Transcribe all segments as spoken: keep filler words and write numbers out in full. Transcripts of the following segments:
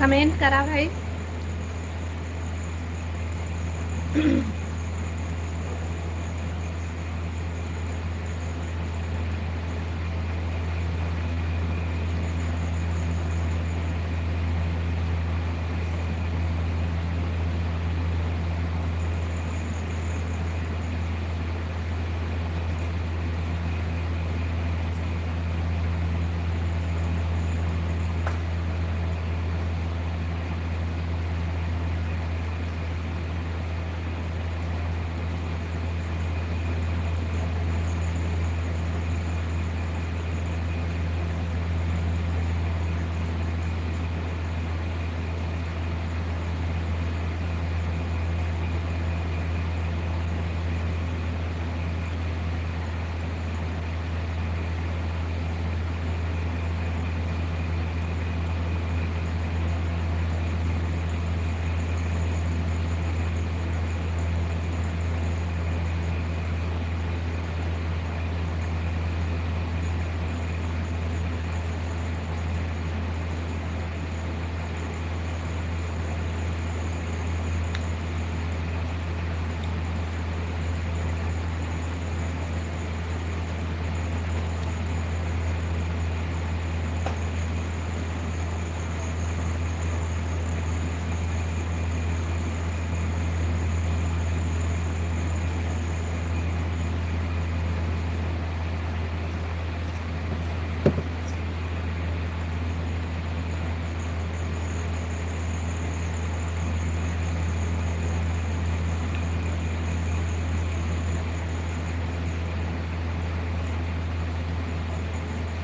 Comment करा भाई।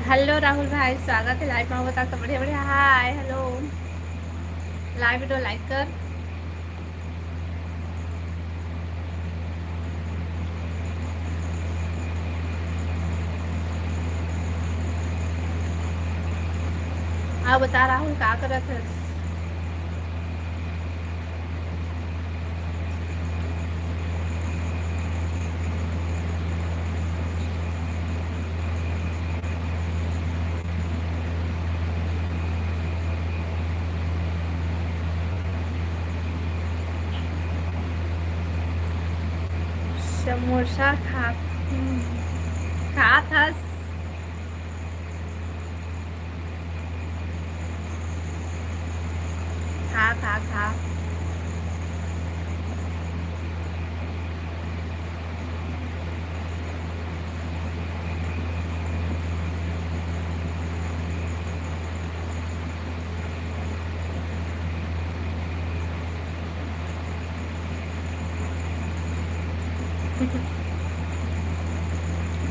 Hello Rahul भाई, स्वागत है लाइव में। बता सब बढ़िया बढ़िया। हाय, हेलो, लाइव वीडियो लाइक कर। हाँ, बता राहुल, का करत हस? समोसा खा, हम्म, खात हस। खा, खा, खा।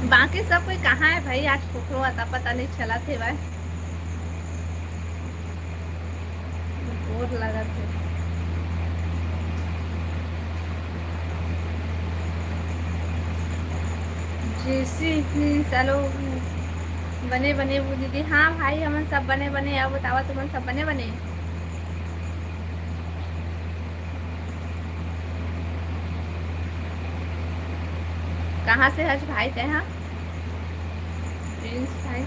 बाकी सब कोई कहाँ है भाई? आज फोटो आता पता नहीं चलत हे भाई। बोर लगत हे। जेसी, हम्म, चलो, बने बने वो दीदी। हाँ भाई, हमन सब बने बने। अब बतावा, तुमन सब बने बने? कहाँ से हस भाई तैं हा? प्रिंस भाई।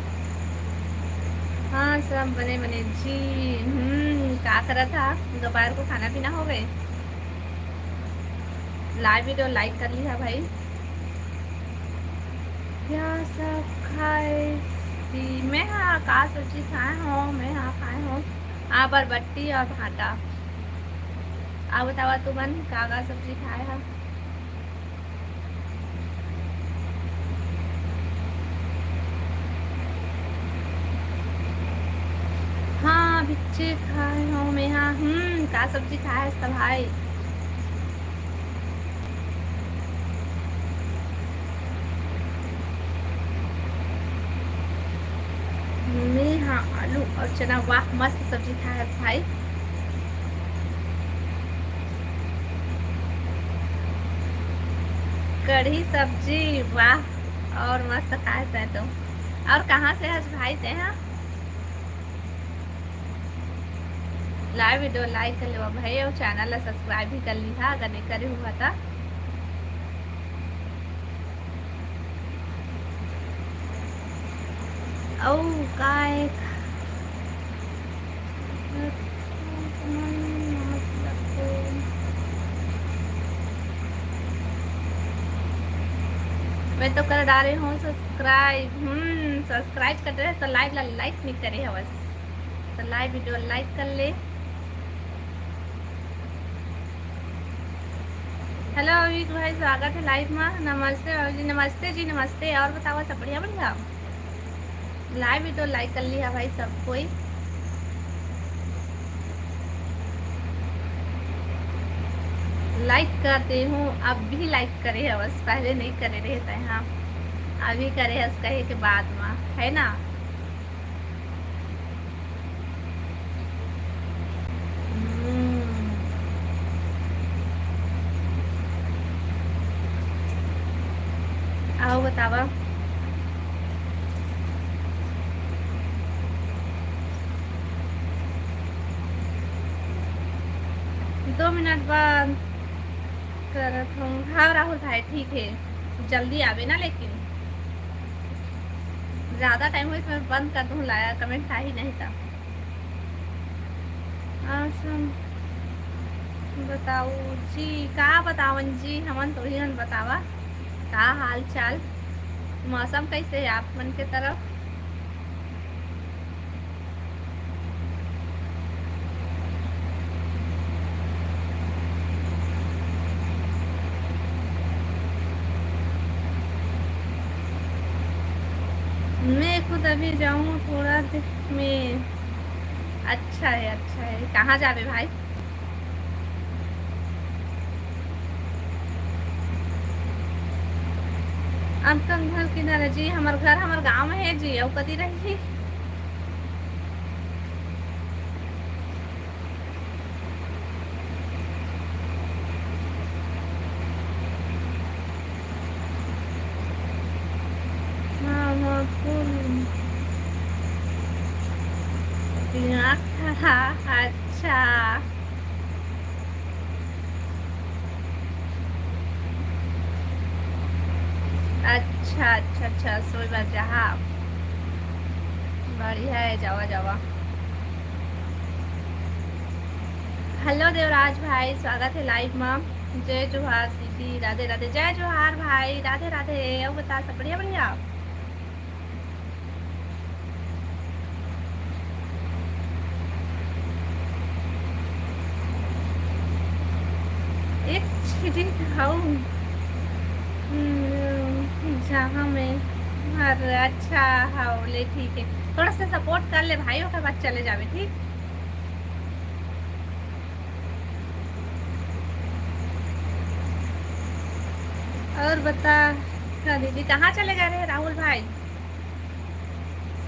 हाँ, सब बने बने जी। हम्म, का करत हा? दोपहर को खाना पीना हो गए? लाइव वीडियो लाइक कर लिहा भाई। क्या सब खाए? मैं हा का सब्जी खाए हो? मैं हा खाए हो आ बरबट्टी और भाटा। आ बतावा तुमन का का सब्जी खाए हा? हाँ, भिच्चे खाए हो मैं हा। हम्म, का सब्जी खाए हस त भाई? मैं हा आलू और चना। वाह, मस्त सब्जी खाए हस भाई। कढ़ी सब्जी, वाह, और मस्त खाए हस तो। और कहाँ से हस भाई तैं हा? लाइव वीडियो लाइक कर लेवा भाई, और चैनल ला सब्सक्राइब भी कर लिहा, अगर नहीं करे हुआ था। अउ का एक मैं तो कर डारे हूँ subscribe। हम्म, subscribe कर रहे तो live ला like नहीं करे हवस, तो live video like कर ले। Hello अविक भाई, स्वागत है live में। नमस्ते बाबू जी, नमस्ते जी, नमस्ते। और बताओ, सब बढ़िया? बढ़िया। Live video like कर लिया भाई सब कोई। Like कर दे हूँ, अब भी like करे है, बस पहले नहीं करे रहे थे। हाँ, अभी करे है, कहे के बाद में, है ना? हम्म। आओ बतावा। दो मिनट बाद करत हूँ। हाँ राहुल भाई, ठीक है, जल्दी आवे ना, लेकिन ज़्यादा टाइम होई तो मैं बंद कर दूँ, लाया comment आ ही नहीं था। बताओ जी, का बतावन जी, हमन तो ही बतावा, का हाल चाल, मौसम कैसे है आप मन के तरफ? मैं खुद अभी जाऊँ थोड़ा देर में। अच्छा है, अच्छा है। कहाँ जाबे भाई? आपका घर किधर है जी? हमर घर हमर गांव में है जी। अउ कती रही? हाँ, हाँ, फूल। अच्छा। अच्छा, अच्छा, अच्छा, सोई बर जहा। बढ़िया है, जावा, जावा। Hello देवराज भाई, स्वागत है live में। जय जोहार दीदी, राधे राधे। जय जोहार भाई, राधे राधे। अउ बता, सब बढ़िया? बढ़िया। एक छिड़ी खाऊ। हम्म, जहाँ में, अरे अच्छा, हाँ, ले ठीक है, थोड़ा सा support कर ले भाई, ओकर बाद चले जावे, ठीक? और बता, का दीदी, कहाँ चले गए रहे राहुल भाई?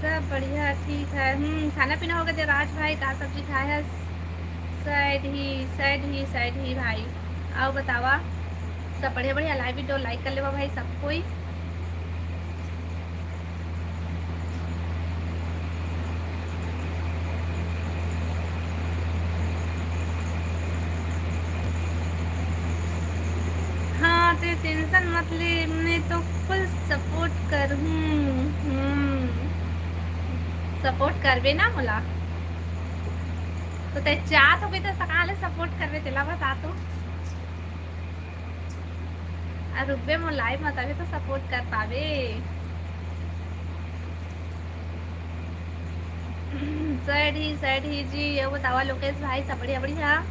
सब बढ़िया, ठीक है। हम्म, खाना पीना हो गया देवराज भाई? का सब्जी खाए है? सैड ही, सैड ही, सैड ही भाई। अउ बतावा, सब बढ़िया? बढ़िया। Live video like कर लेवा भाई सब कोई। हाँ, ते tension मत ले, मैं तो full support कर हूँ। हम्म, support करबे ना मोला? तो ते चाहत होबे तो सका ले support करबे, तेला बता तो। आ रुकबे मोर live में, तभी तो support कर पाबे। सैड ही, सैड ही जी। अउ बतावा लोकेश भाई, सब बढ़िया? बढ़िया।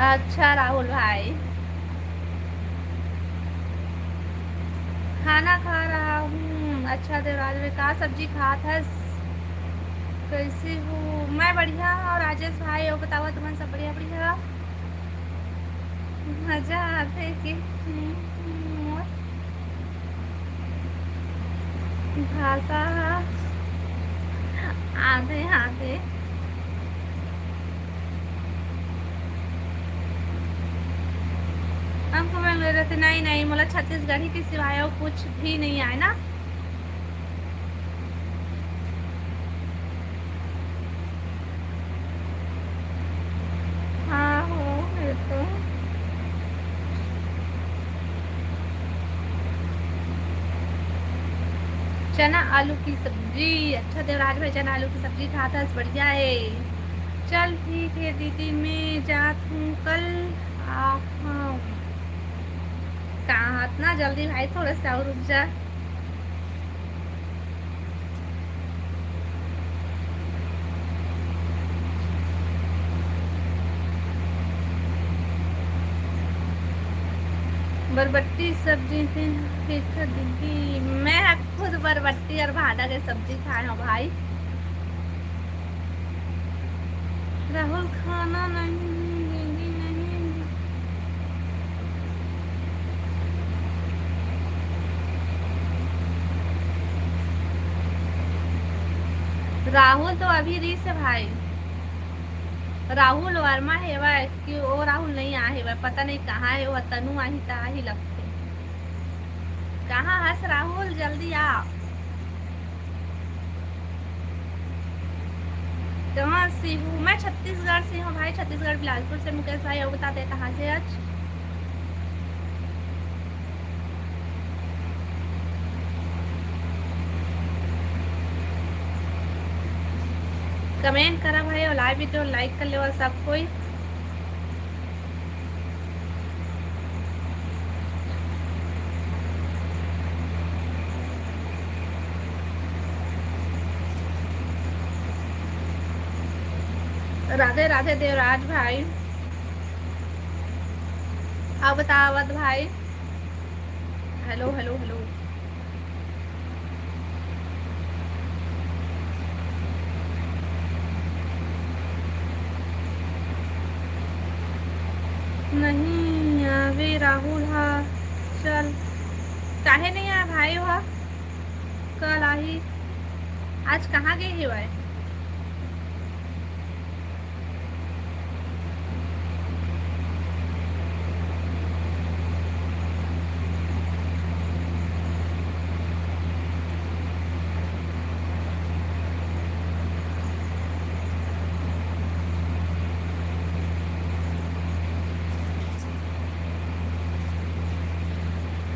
अच्छा राहुल भाई, खाना खा रहा हूँ। अच्छा देवराज भाई, का सब्जी खात हस? कैसे हो? मैं बढ़िया। अउ राजेश भाई, अउ बतावा, तुमन सब बढ़िया? बढ़िया। मजा आथे कि मोर भाषा ह आधे आधे। हमको मैं मेरे थे, नहीं, नहीं, मोला छत्तीसगढ़ी के सिवाय अउ कुछ भी नहीं आए ना। हाँ हो, ये तो। चना आलू की सब्जी। अच्छा देवराज भाई, चना आलू की सब्जी खात हस, बढ़िया है। चल ठीक है दीदी, मैं जात हूँ कल। आ, हाँ। कहाँ इतना जल्दी भाई, थोड़ा सा और रुक जा। बरबट्टी सब्जी थे, ठीक है दीदी। मैं खुद बरबट्टी और भांटा के सब्जी खाए हूँ भाई। राहुल खाना नहीं, दीदी नहीं। राहुल तो अभी रीस है भाई। राहुल वर्मा हेवय कि ओ राहुल नहीं आ हेवय, पता नहीं कहाँ है वो। तनु आही त आही लगथे। कहाँ हस राहुल, जल्दी आ। कहाँ से हूँ? मैं छत्तीसगढ़ से हूँ भाई, छत्तीसगढ़ बिलासपुर से। मुकेश भाई, और बता दे कहाँ से आज। कमेंट करा भाई, और लाइव वीडियो लाइक कर लेवा सब कोई। राधे राधे देवराज भाई। आवत आवत भाई। Hello, hello, hello. नहीं आवे राहुल हा। चल, काहे नहीं आया भाई हा? कल आही। आज कहाँ गए हेवय?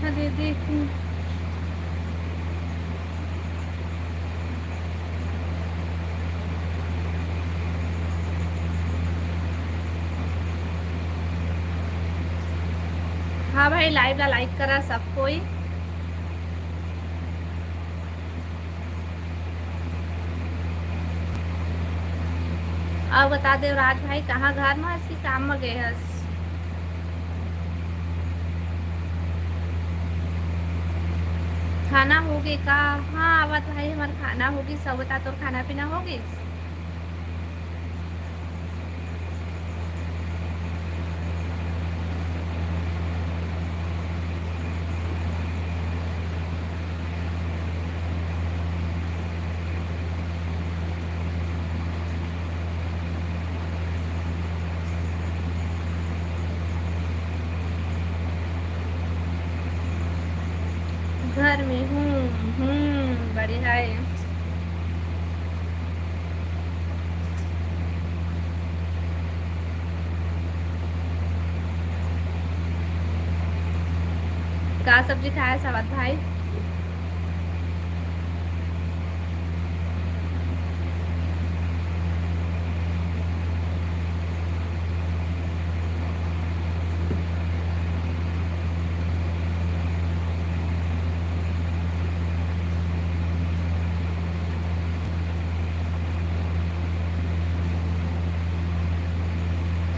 अरे देखो। हाँ भाई, लाइव ला लाइक करा सब कोई। अउ बता देवराज भाई, कहाँ घर म हस कि काम म गए हस? खाना होगे का? हाँ, आवत भाई, हमर खाना होगिस। अउ बता, तोर खाना पीना होगिस? घर में हूँ। हम्म, बढ़िया है। का सब्जी खाए हस आवत भाई?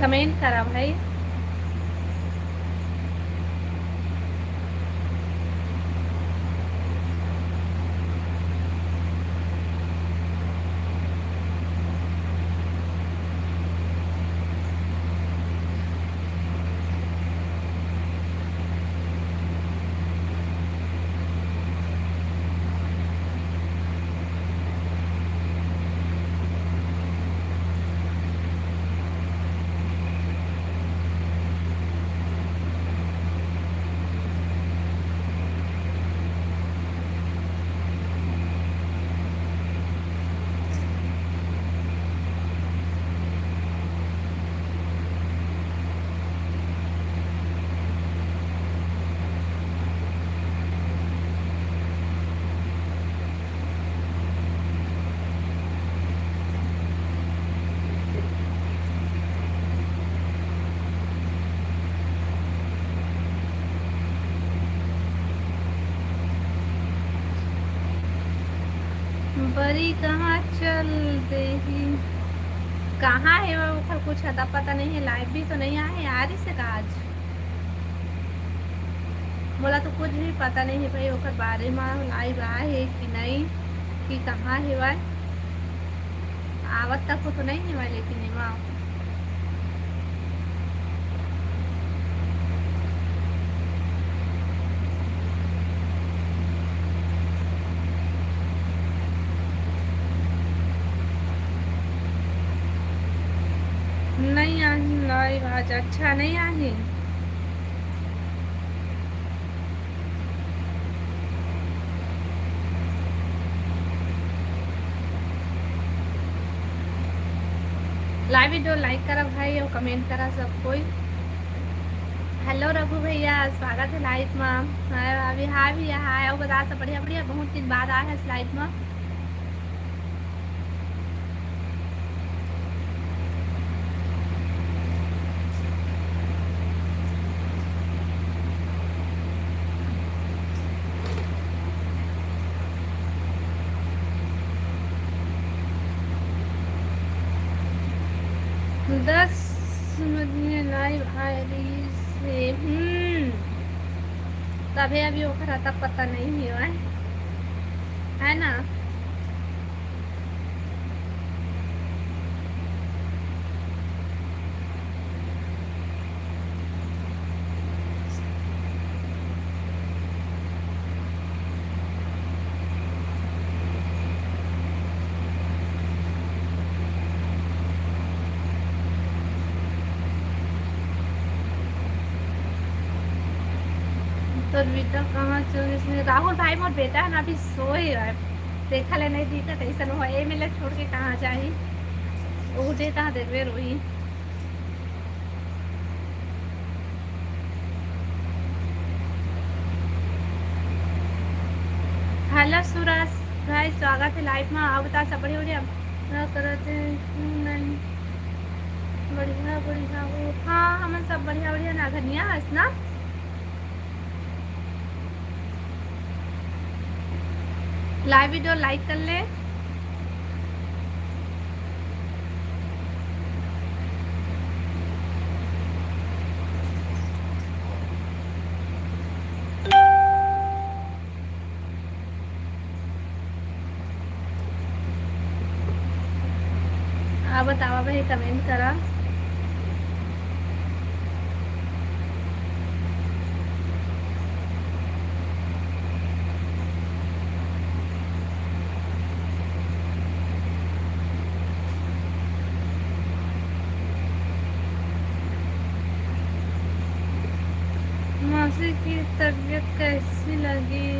कमेंट करा भाई। परी कहाँ चल देही? कहाँ हे वो, ओकर कुछ अता पता नहीं है। लाइव भी तो नहीं आए हे, आ रही से का आज? मोला तो कुछ भी पता नहीं है भाई, ओकर बारे में लाइव आए हे कि नहीं, कि कहाँ हेवय। आवत तक को तो नहीं हेवय, लेकिन एमा नहीं आही लाइव आज, अच्छा नहीं आही। लाइव वीडियो लाइक करा भाई और कमेंट करा सब कोई। हेलो रघु भैया, स्वागत है लाइव में। हाँ, अभी हाँ भैया, हाँ, और बता सब बढ़िया बढ़िया, बहुत दिन बाद आए हैं लाइव में। दस बजे लाइव आए रही से, हम्म, तभे अभी ओकर अता पता नहीं हुआ है, है ना? तोर बेटा कहाँ चल गे? राहुल भाई, मोर बेटा है ना, अभी सोए है, देखा ले नहीं दिखत, ऐसा हो, ए मेला छोड़ के कहाँ जाही? उठे तहाँ देखबे रोही। हेलो सुरेश भाई, स्वागत है लाइव में। आओ बता, सब बढ़िया बढ़िया ना करत है? नहीं, बढ़िया बढ़िया हो। हाँ, हमन सब बढ़िया बढ़िया ना, धनिया हस ना। लाइव वीडियो लाइक कर ले। आप बतावा भाई, कमेंट करा। मौसी की तबीयत कैसी लगी?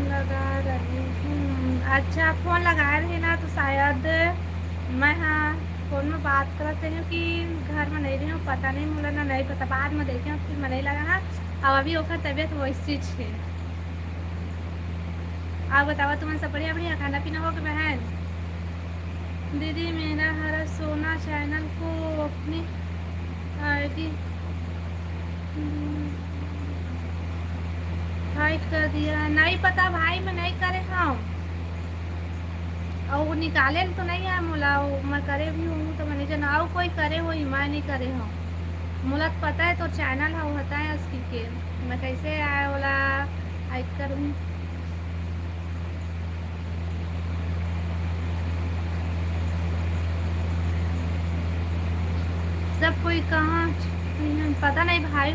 लगा रही हूँ। अच्छा, फोन लगा रही ना, तो शायद मैं, हाँ, फोन में बात करत रही हूँ कि घर में नहीं रही हूँ, पता नहीं, मोला ना नहीं पता, बाद में देखे हूँ, फिर मैं नहीं लगा ना। अब अभी ओकर तबीयत वैसी छे। आप बतावा, तुमन सब बढ़िया बढ़िया, खाना पीना हो गया बहन? दीदी, मेरा हरा सोना चैनल को अपनी आईडी हाइड कर दिया। नहीं पता भाई, मैं नहीं करे हूँ। और वो निकाले तो नहीं आए मोला, वो मैं करे भी हूँ तो मैंने जना, और कोई करे हो, मैं नहीं करे हूँ। मोला तो पता है तो चैनल है, वो होता है उसकी के, मैं कैसे आए वाला हाइड करूँ। सब कोई कहाँ, पता नहीं भाई।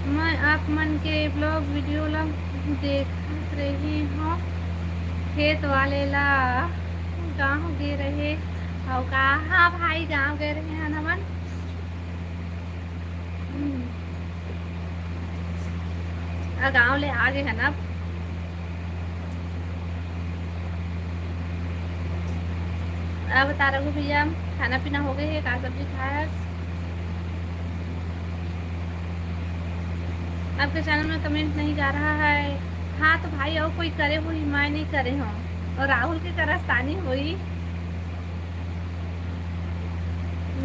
मैं आप मन के ब्लॉग वीडियो ला देखत रही हूँ, खेत वाले ला गाँव गे रहे। और कहाँ भाई, गाँव गए रहे हैं हमन। हम्म। आ गाँव ले आ गए हैं ना। अब बता रघु भैया, खाना पीना हो गए है, का सब्जी खाया? आपके चैनल में कमेंट नहीं जा रहा है। हाँ तो भाई, और कोई करे हुई, मैं नहीं करे हूँ, और राहुल के करस्तानी हुई।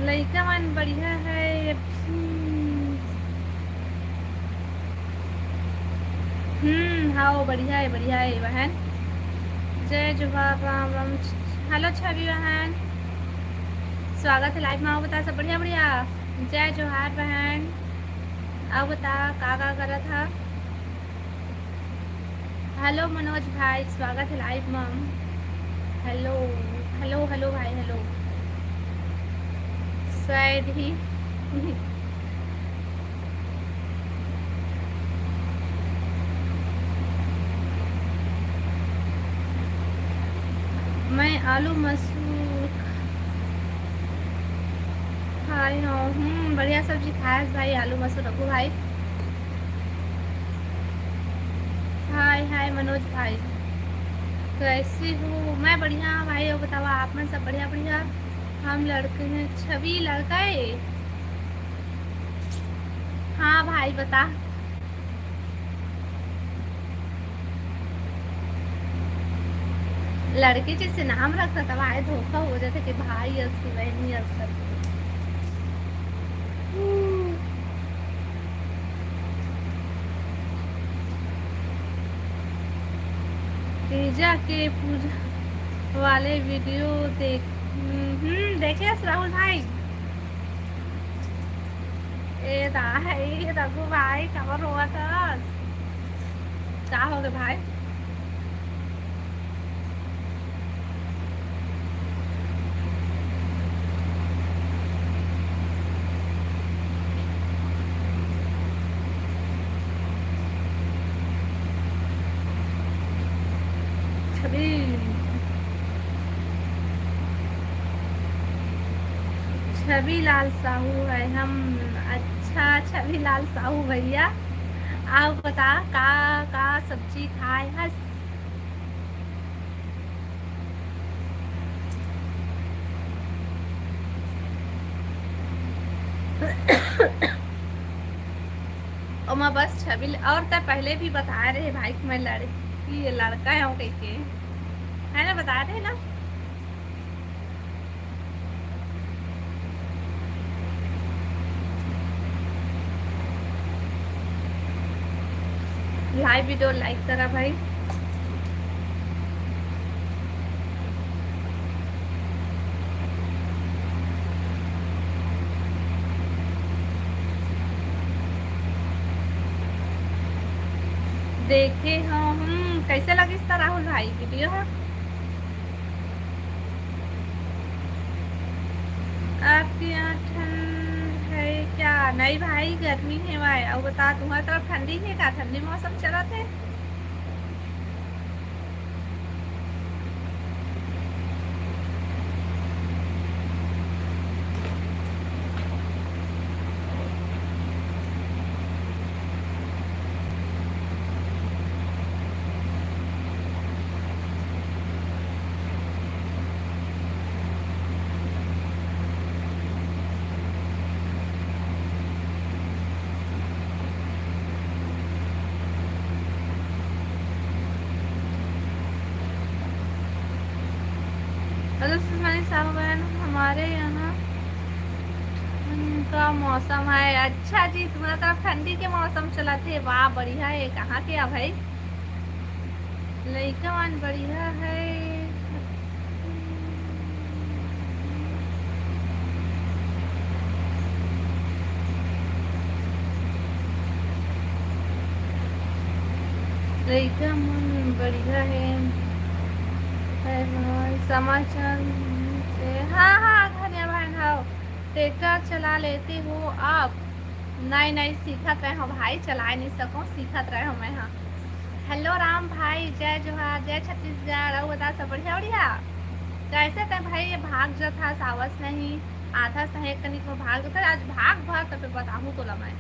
लइका मन बढ़िया है। हम्म। आओ, बढ़िया है, बढ़िया है बहन। जय जोहार, राम राम। हेलो छवि बहन, स्वागत है लाइव में। आओ बता, सब बढ़िया? बढ़िया। जय जोहार बहन। आओ बता, का का करत हा? हेलो मनोज भाई, स्वागत है लाइव में। हेलो, हेलो, हेलो भाई, हेलो। शायद ही मैं आलू मसूर खाए हूँ। हम्म, बढ़िया सब्जी खाए भाई, आलू मसूर रखो भाई। हाय हाय मनोज भाई, कैसे हो? मैं बढ़िया भाई, और बतावा आप मन सब बढ़िया? बढ़िया। हम लड़के हैं, छवि लड़का है। हाँ भाई बता। लड़के जैसे नाम रखता था भाई, धोखा हो जाता कि भाई अस की बहनी अस करके। तीजा के पूजा वाले वीडियो देख, हम्म, देखे हस राहुल भाई? ए दा, ए रघु भाई, काबर रोवत हस? का हो गे भाई? छवि, छवि लाल साहू है हम। अच्छा, छवि लाल साहू भैया, आप बता का का सब्जी खाए हस? ओमा बस छवि ल-, और तै पहले भी बताए रहे भाई कि मैं लड़की, ये लड़का है कह के, है ना, बताए रहे ना? लाइव वीडियो लाइक करा भाई। देखे हो, हम्म, कैसे लगिस त राहुल भाई वीडियो ह? आपके यहाँ ठंड है क्या? नहीं भाई, गर्मी है भाई। और बता, तुम्हारी तरफ ठंडी है का? ठंडी मौसम चलत है? हेलो सुषमा जी, साहू बहन, हमारे यहाँ ठंड का मौसम है। अच्छा जी, तुम्हारा तरफ ठंडी के मौसम चलत हे। वाह, बढ़िया है। कहाँ के आ भाई? लइका मन बढ़िया है। लइका मन बढ़िया है। है भाई, समाचार से, हाँ, हाँ, धनिया बहन, हाँ। ट्रैक्टर चला लेते हो आप? नहीं, नहीं, सीखत रहे हो भाई, चलाए नहीं सको, सीखत रहे हो मैं, हाँ। हेलो राम भाई, जय जोहार, जय छत्तीसगढ़। और बता, सब बढ़िया, बढ़िया? कैसे तै भाई ये भाग जत हस, आवस नहीं, आथस नहीं, एक कनिक में भाग जत हस, आज भाग भर तब बताहूँ तोला मैं।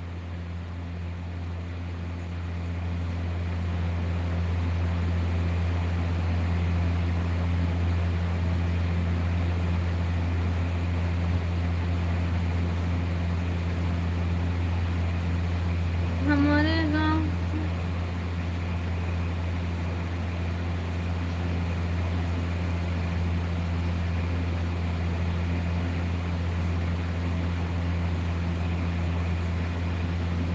हमारे गांव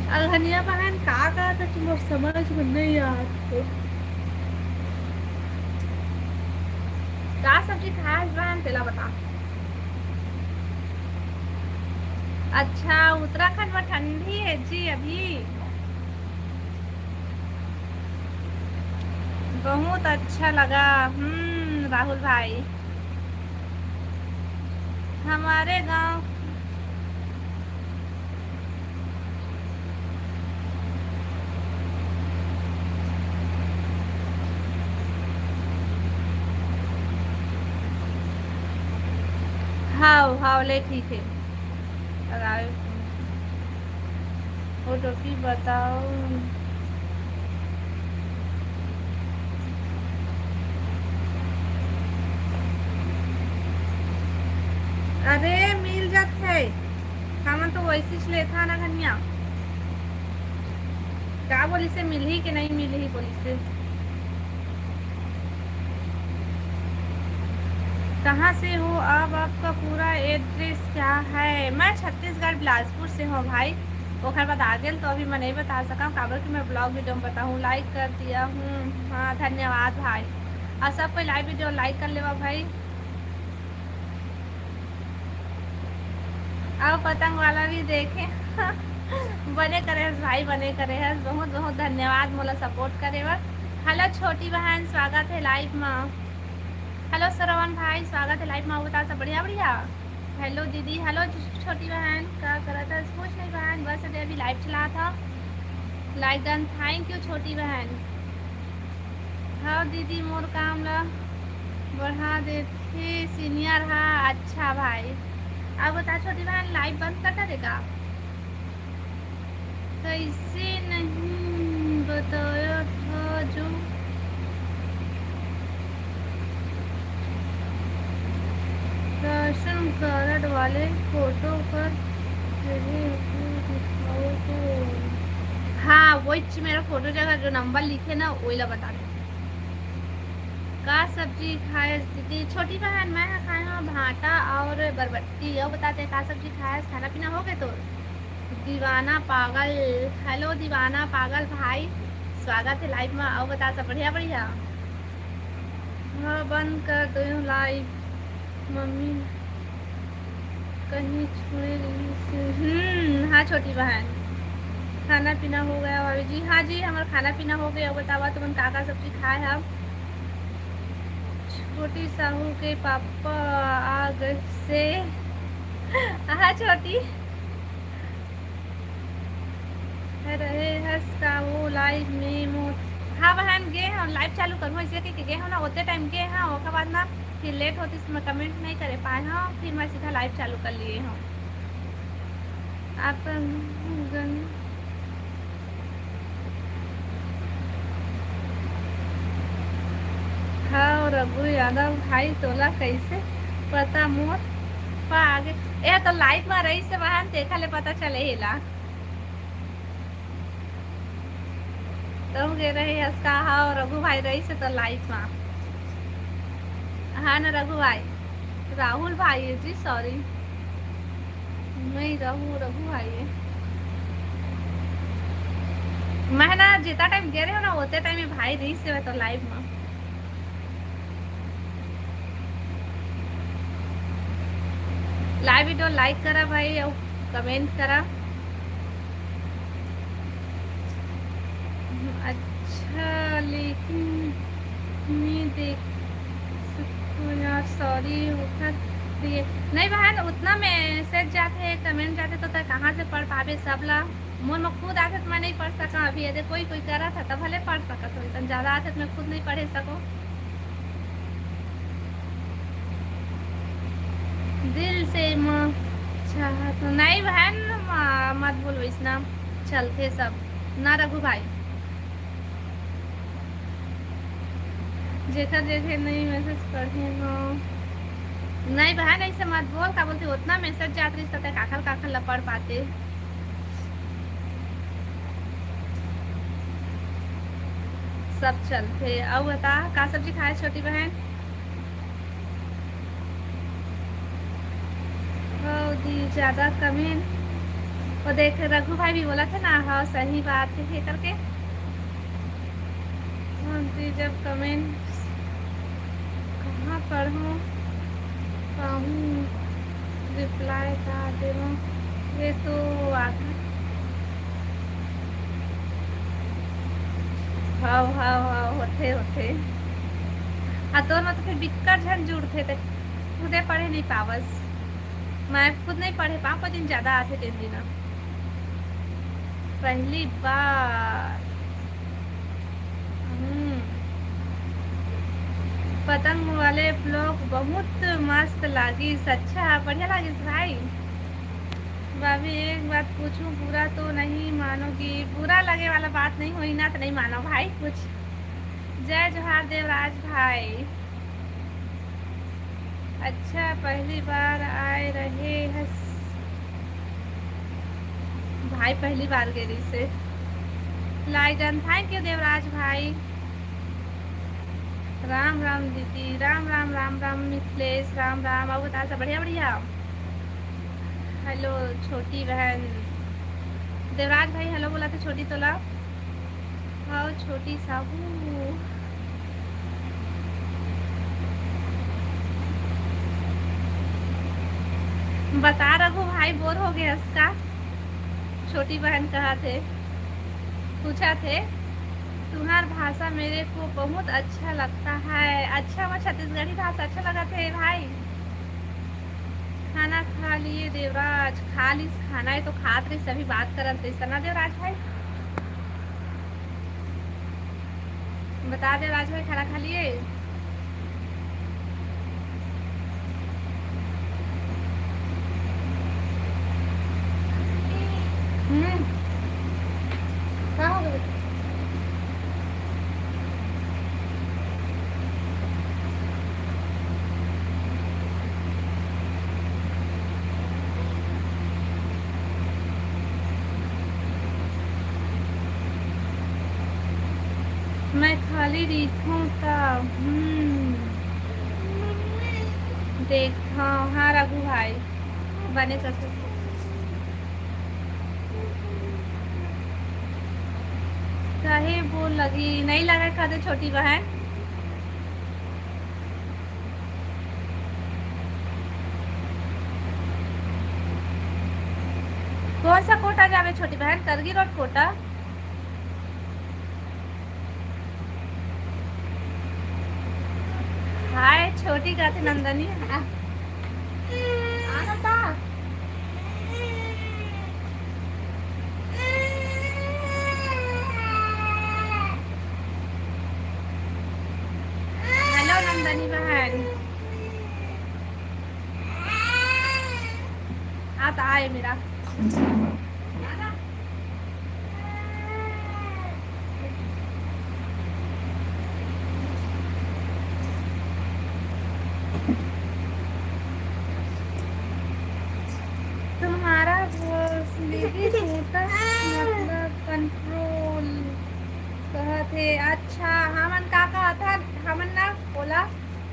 अगहनिया बहन का कहत हे, मोर समझ में नहीं आत हे। का सब्जी खाए हस बहन, तेला बता। अच्छा, उत्तराखंड में ठंडी है जी अभी। बहुत अच्छा लगा। हम्म, राहुल भाई, हमारे गांव। हाव, हाव, ले ठीक है। लगावे फोन। फोटो की बताओ। अरे, मिल जात है, हमन तो वैसे ही लेथा ना धनिया। का बोलिस हे, मिलही के नहीं मिलही बोलिस हे। कहाँ से हो आप? आपका पूरा एड्रेस क्या है? मैं छत्तीसगढ़ बिलासपुर से हूँ भाई। ओकर बाद आगे ल तो अभी मैं नहीं बता सकूँ, काबर कि मैं ब्लॉग वीडियो में बताऊँ। लाइक कर दिया हूँ। हाँ, धन्यवाद भाई। और सब कोई लाइव वीडियो लाइक कर लेवा भाई। अउ पतंग वाला भी देखे। बने करे हस भाई, बने करे हस। बहुत बहुत धन्यवाद मोला सपोर्ट करे बर। हेलो छोटी बहन, स्वागत है लाइव मा। हेलो श्रवण भाई, स्वागत है लाइव मा। अउ बता, सब बढ़िया? बढ़िया। हेलो दीदी, हेलो छोटी बहन, का करत हस? कुछ नहीं बहन, बस अभी, अभी लाइव चलात हव। लाइक डन, थैंक यू छोटी बहन। हाँ दीदी, मोर काम ला बढ़ा देथे सीनियर हा। अच्छा भाई, अब बता छोटी बहन, लाइव बंद कर डरे का? कैसे नहीं बताया था जो राशन कार्ड वाले फोटो कर रहे हो, दिखाओ तो। हाँ, वही मेरा फोटो जगह जो नंबर लिखे ना, वही ला बता दो। का सब्जी खाए दीदी? छोटी बहन, मैं हा खाए हूँ भाटा और बरबट्टी। और बताते, का सब्जी खाए? खाना पीना हो गए तो? दीवाना पागल, हेलो दीवाना पागल भाई, स्वागत है लाइव में। और बता, सब बढ़िया? बढ़िया। हाँ, बंद कर दो लाइव, मम्मी कहीं छुए रही से। हम्म, हाँ छोटी बहन, खाना पीना हो गया भाभी जी? हाँ जी, हमारा खाना पीना हो गया। बतावा तुमन का का सब्जी खाए हव? छोटी साहू के पापा आ गए से। हाँ छोटी, रहे हस का वो लाइव में मोर? हाँ बहन, गे हव, लाइव चालू करूँ ऐसे कह के गे हव ना, ओते टाइम गे हव, ओकर बाद ना फिर लेट होतिस, मैं कमेंट नहीं करे पाए हव, फिर मैं सीधा लाइव चालू कर लिए हव। आप गन हाँ, रघु यादव भाई, तोला कैसे पता मोर पा आगे? ए तो लाइव में रही से बहन, देखा ले पता चले हेला। तहु गे रहे हस का? हाँ, रघु भाई रही से तो लाइव में। हाँ ना रघु भाई, राहुल भाई है जी, सॉरी। नहीं, रघु, रघु भाई है। मैं ना जितना टाइम गे रहे हो ना, उतने टाइम में भाई रही से तो लाइव में। लाइव वीडियो लाइक करा भाई, और कमेंट करा। अच्छा, लेकिन मैं देख सकूँ यार, सॉरी। ओकर लिए नहीं बहन, उतना मैसेज जाते, कमेंट जाते, तो तय कहाँ से पढ़ पाबे सब ला? मोर में खुद आथे तो मैं नहीं पढ़ सका। अभी यदि कोई कोई करा था तब भले पढ़ सकत हो, ऐसा ज्यादा आथे तो मैं खुद नहीं पढ़े सको। दिल से म-, चाहत नहीं बहन, म-, मत बोल वैसना, चलते सब ना रघु भाई। जेकर जेकर नहीं मैसेज पढ़े हो, नहीं बहन ऐसे मत बोल, का बोलते उतना मैसेज जात रही तो काखर काखर ला पढ़ पाते। सब चलते। अउ बता, का सब्जी खाए छोटी बहन? दी ज्यादा कमेंट वो देख, रघु भाई भी बोलत हे ना, हाँ, सही बात हे करके। हाँ जी, जब comment कहाँ पढ़ूँ, पाहूँ reply का देवं, ये तो आधा। हव, हव, हव, होथे, होथे। हाँ, तोर में तो फिर बिक्कट झन जुड़थे, ते खुदे पढ़े नहीं पावस। मैं खुद नहीं पढ़े पाऊँ, पर दिन ज्यादा आथे तेन दिन। पहली बार। हम्म। पतंग वाले vlog बहुत मस्त लागिस। अच्छा, बढ़िया लागिस भाई। भाभी, एक बात पूछूं, बुरा तो नहीं मानोगी? बुरा लगे वाला बात नहीं होई ना, तो नहीं मानो भाई कुछ। जय जोहार देवराज भाई। अच्छा, पहली बार आए रहे हस भाई, पहली बार गे रहिसे। Like done, thank you Devraj भाई। राम राम दीदी, राम राम, राम राम मिथिलेश, राम राम। अउ बता, सब बढ़िया, बढ़िया। Hello छोटी बहन, देवराज भाई hello बोलत हे छोटी तोला। हव छोटी साहू। बता रघु भाई, bore हो गे हस का? छोटी बहन कहत हे, पूछत हे, तुम्हार भाषा मेरे को बहुत अच्छा लगता है। अच्छा, वो छत्तीसगढ़ी भाषा अच्छा लगत हे भाई। खाना खा लिए देवराज? खा लिस खाना, ये तो खात रहिस, अभी बात करत रहिस ना देवराज भाई। बता देवराज भाई, खाना खा लिए? हम्म। का हो गया? मैं खाली रहिथों त, हम्म, देखथों। हाँ रघु भाई, बने कर सकते। काहे बोल लगी? नहीं लगा का दे छोटी बहन। कौन सा कोटा जावे छोटी बहन? करगी रोड कोटा। हाय छोटी, कथे नंदनी। आ, आना था। Hello नंदनी बहन। आ तो आए मेरा। तुम्हारा दीदी, छोटा मतलब control कहत हे। अच्छा, हमन का कहत हन? हमन ना ओला,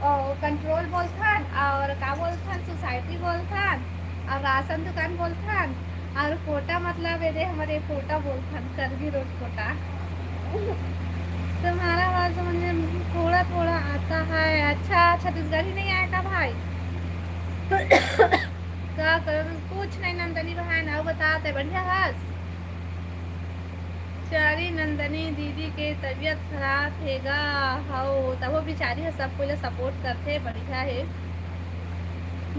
ओ, control बोलथन, और का बोलथन, society बोलथन, और राशन दुकान बोलथन, और कोटा मतलब ये दे हमरे कोटा बोलथन, करगी रोड कोटा। तुम्हारा आवाज समझ में थोड़ा थोड़ा आता है। अच्छा, छत्तीसगढ़ी नहीं आया का भाई? का करो, कुछ नहीं नंदनी बहन, अउ बता, ते बढ़िया हस? चारी नंदनी दीदी के तबीयत खराब हे गा। हव, तभो बिचारी ह सब कोई ला support करथे, बढ़िया हे।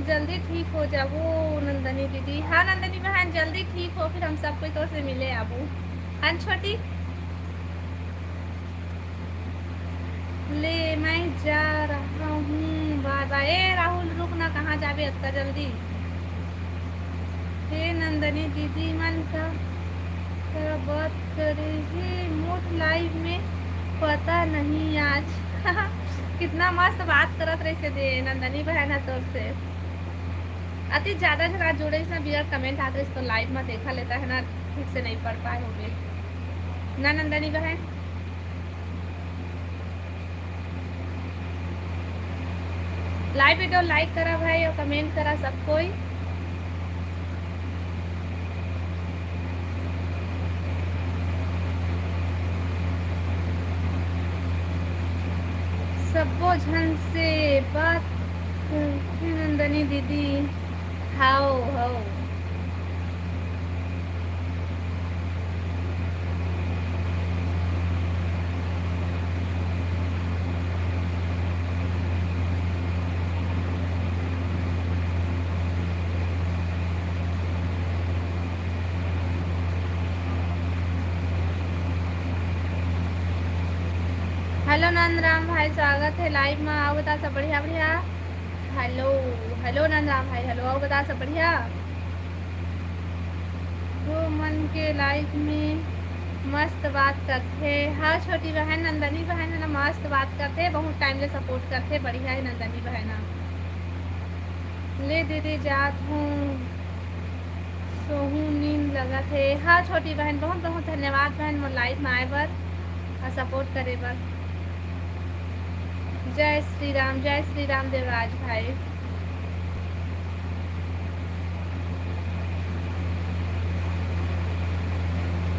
जल्दी ठीक हो जाबो नंदनी दीदी। हाँ नंदनी बहन, जल्दी ठीक हो, फिर हम सब कोई तोर से मिले आबो। हाँ छोटी, ले मैं जा रहा हूँ, bye bye। ए राहुल, रुक ना, कहाँ जाबे अतका जल्दी? हे नंदनी दीदी मन का, का बात करे हे मोर live में, पता नहीं आज। कितना मस्त बात करत रहिसे दे नंदनी बहन ह तोर से। अति ज्यादा झन आज जुड़े ना, बिगर comment आत रहिस तो live में देखा लेता है ना, ठीक से नहीं पढ़ पाए होबे ना नंदनी बहन। Live video like करा भाई और comment करा सब कोई। वो झन से बात करथे नंदनी दीदी। हाओ, हाओ। हेलो नंदराम भाई, स्वागत हे लाइव में। आओ बता सब बढ़िया बढ़िया। हेलो, हेलो नंदराम भाई, हेलो, आओ बता सब बढ़िया। वो मन के लाइव में मस्त बात करथे। हाँ छोटी बहन, नंदनी बहन हे ना, मस्त बात करथे, बहुत टाइम ले सपोर्ट करथे, बढ़िया हे नंदनी बहन। ले दीदी जात हूँ, सोहू नींद लगत हे। हाँ छोटी बहन, बहुत बहुत धन्यवाद बहन मोर लाइव में आए बर और सपोर्ट करे बर। जय श्री राम, जय श्री राम देवराज भाई।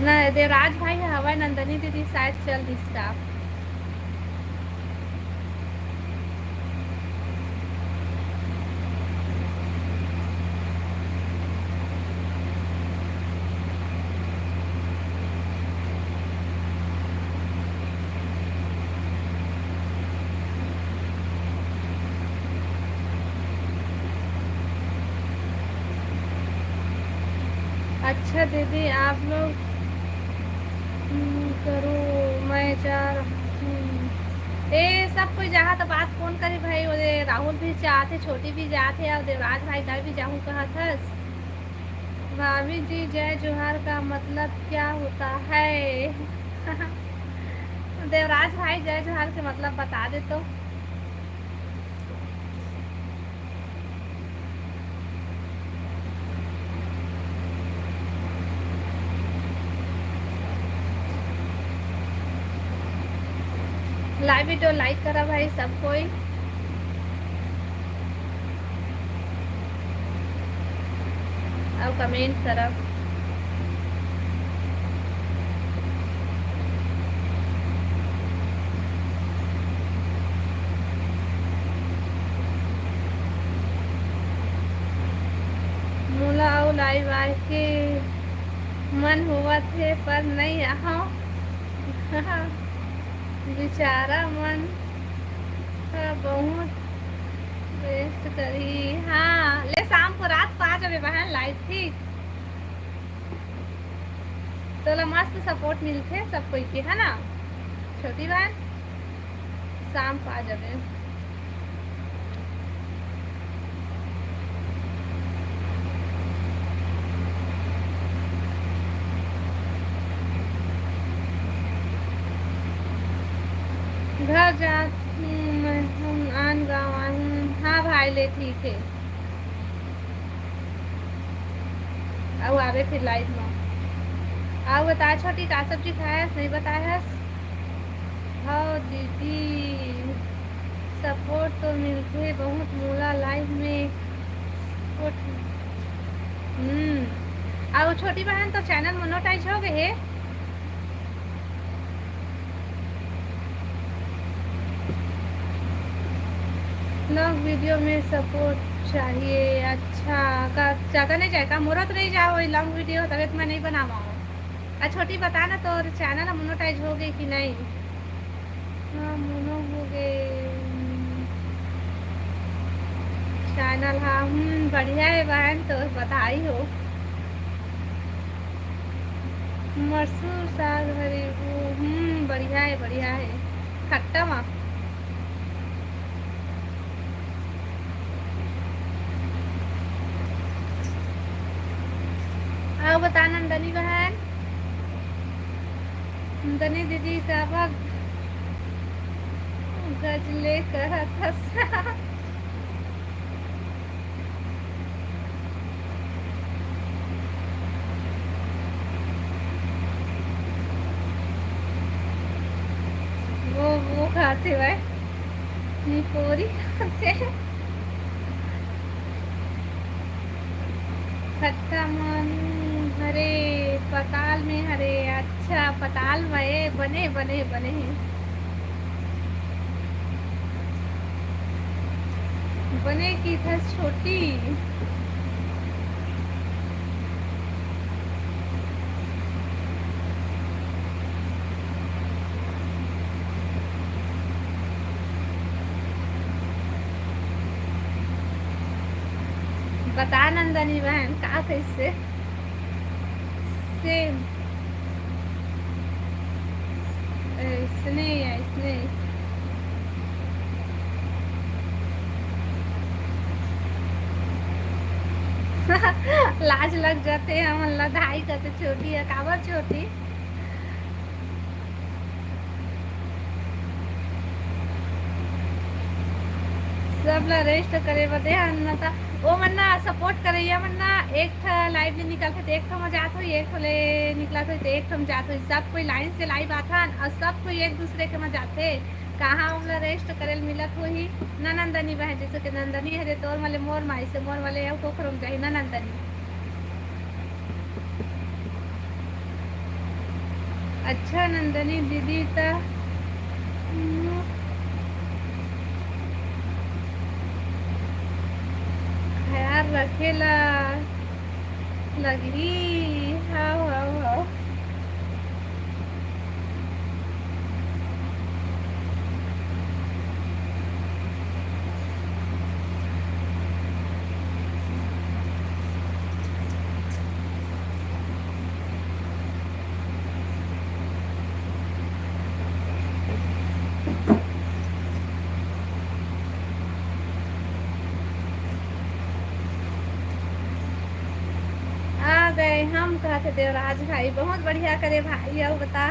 ना देवराज भाई हवय, नंदनी दीदी शायद चल दिस का। अच्छा दीदी, आप लोग, हम्म, करो, मैं जा रहा हूँ। ए, सब कोई जाहा तो बात कौन करी भाई? ओदे राहुल भी जात हे, छोटी भी जात हे, और देवराज भाई घर भी जाहूँ कहत हस। भाभी जी, जय जोहार का मतलब क्या होता है? देवराज भाई, जय जोहार के मतलब बता दे तो। लाइव वीडियो लाइक करा भाई सब कोई, और कमेंट करा। मोला अउ लाइव आए के मन होवत हे, पर नइ आहव। बिचारा मन ह बहुत वेस्ट करही। हाँ, ले शाम को रात को आ जाबे बहन लाइव, ठीक? तोला मस्त सपोर्ट मिलथे सब कोई के, है ना छोटी बहन? शाम को आ जाबे। घर जात हूँ मैं, हम आन गाँव आए हूँ। हाँ भाई, ले ठीक है। अउ आबे फिर लाइव में। अउ बता छोटी, का सब्जी खाए हस, नहीं बताए हस? हव दीदी, सपोर्ट तो मिलथे बहुत मोला लाइव में। सपोर्ट, हम्म। अउ छोटी बहन, तो चैनल मोनेटाइज हो गए हे? व्लॉग वीडियो में सपोर्ट चाहिए। अच्छा, का ज्यादा नहीं जाए का? मोरा तो नहीं जाओ वही लॉन्ग वीडियो, तबे तो मैं नहीं बनावा। आ छोटी, बता ना, तोर चैनल मोनेटाइज हो गए कि नहीं? हाँ, मोनो हो गए। चैनल, हाँ, हम्म, बढ़िया है बहन, तो बताई हो। मसूर साग हरे वो, हम्म, बढ़िया है, बढ़िया है। खट्टा मा। अउ बता नंदनी बहन, नंदनी दीदी काबर गजले करत हस? वो, वो खाते भाई, निपोरी खाते। खट्टा मानू हरे, पताल में हरे। अच्छा, पताल में, बने, बने, बने। बने की थस छोटी। बता नंदनी बहन, का कइसे? सेम। अइसने, अइसने। लाज लग जाथे हमन ला, धाई कथे छोटी हे, काबर छोटी? सब ला रेस्ट करे बर दे हन ना, त ओ मन ना सपोर्ट करइया मन ना एक ठा लाइव ले निकलथे त एक ठो म जात होही, एक ठो ले निकलत होही त एक ठो म जात होही। सब कोई लाइन से लाइव आथन अउ सब कोई एक दूसरे के म जाथे। कहाँ ओमला रेस्ट करे ल मिलत होही ना नंदनी बहन? जइसे कि नंदनी हरे तोर मले मोर माई से, मोर मले अउ कोखरो म जाही ना नंदनी। अच्छा नंदनी दीदी त ख्याल रखे ला लगही। हाव, हाव, हाव। आ गए हम, कहत हे देवराज भाई, बहुत बढ़िया करे भाई। अउ बता,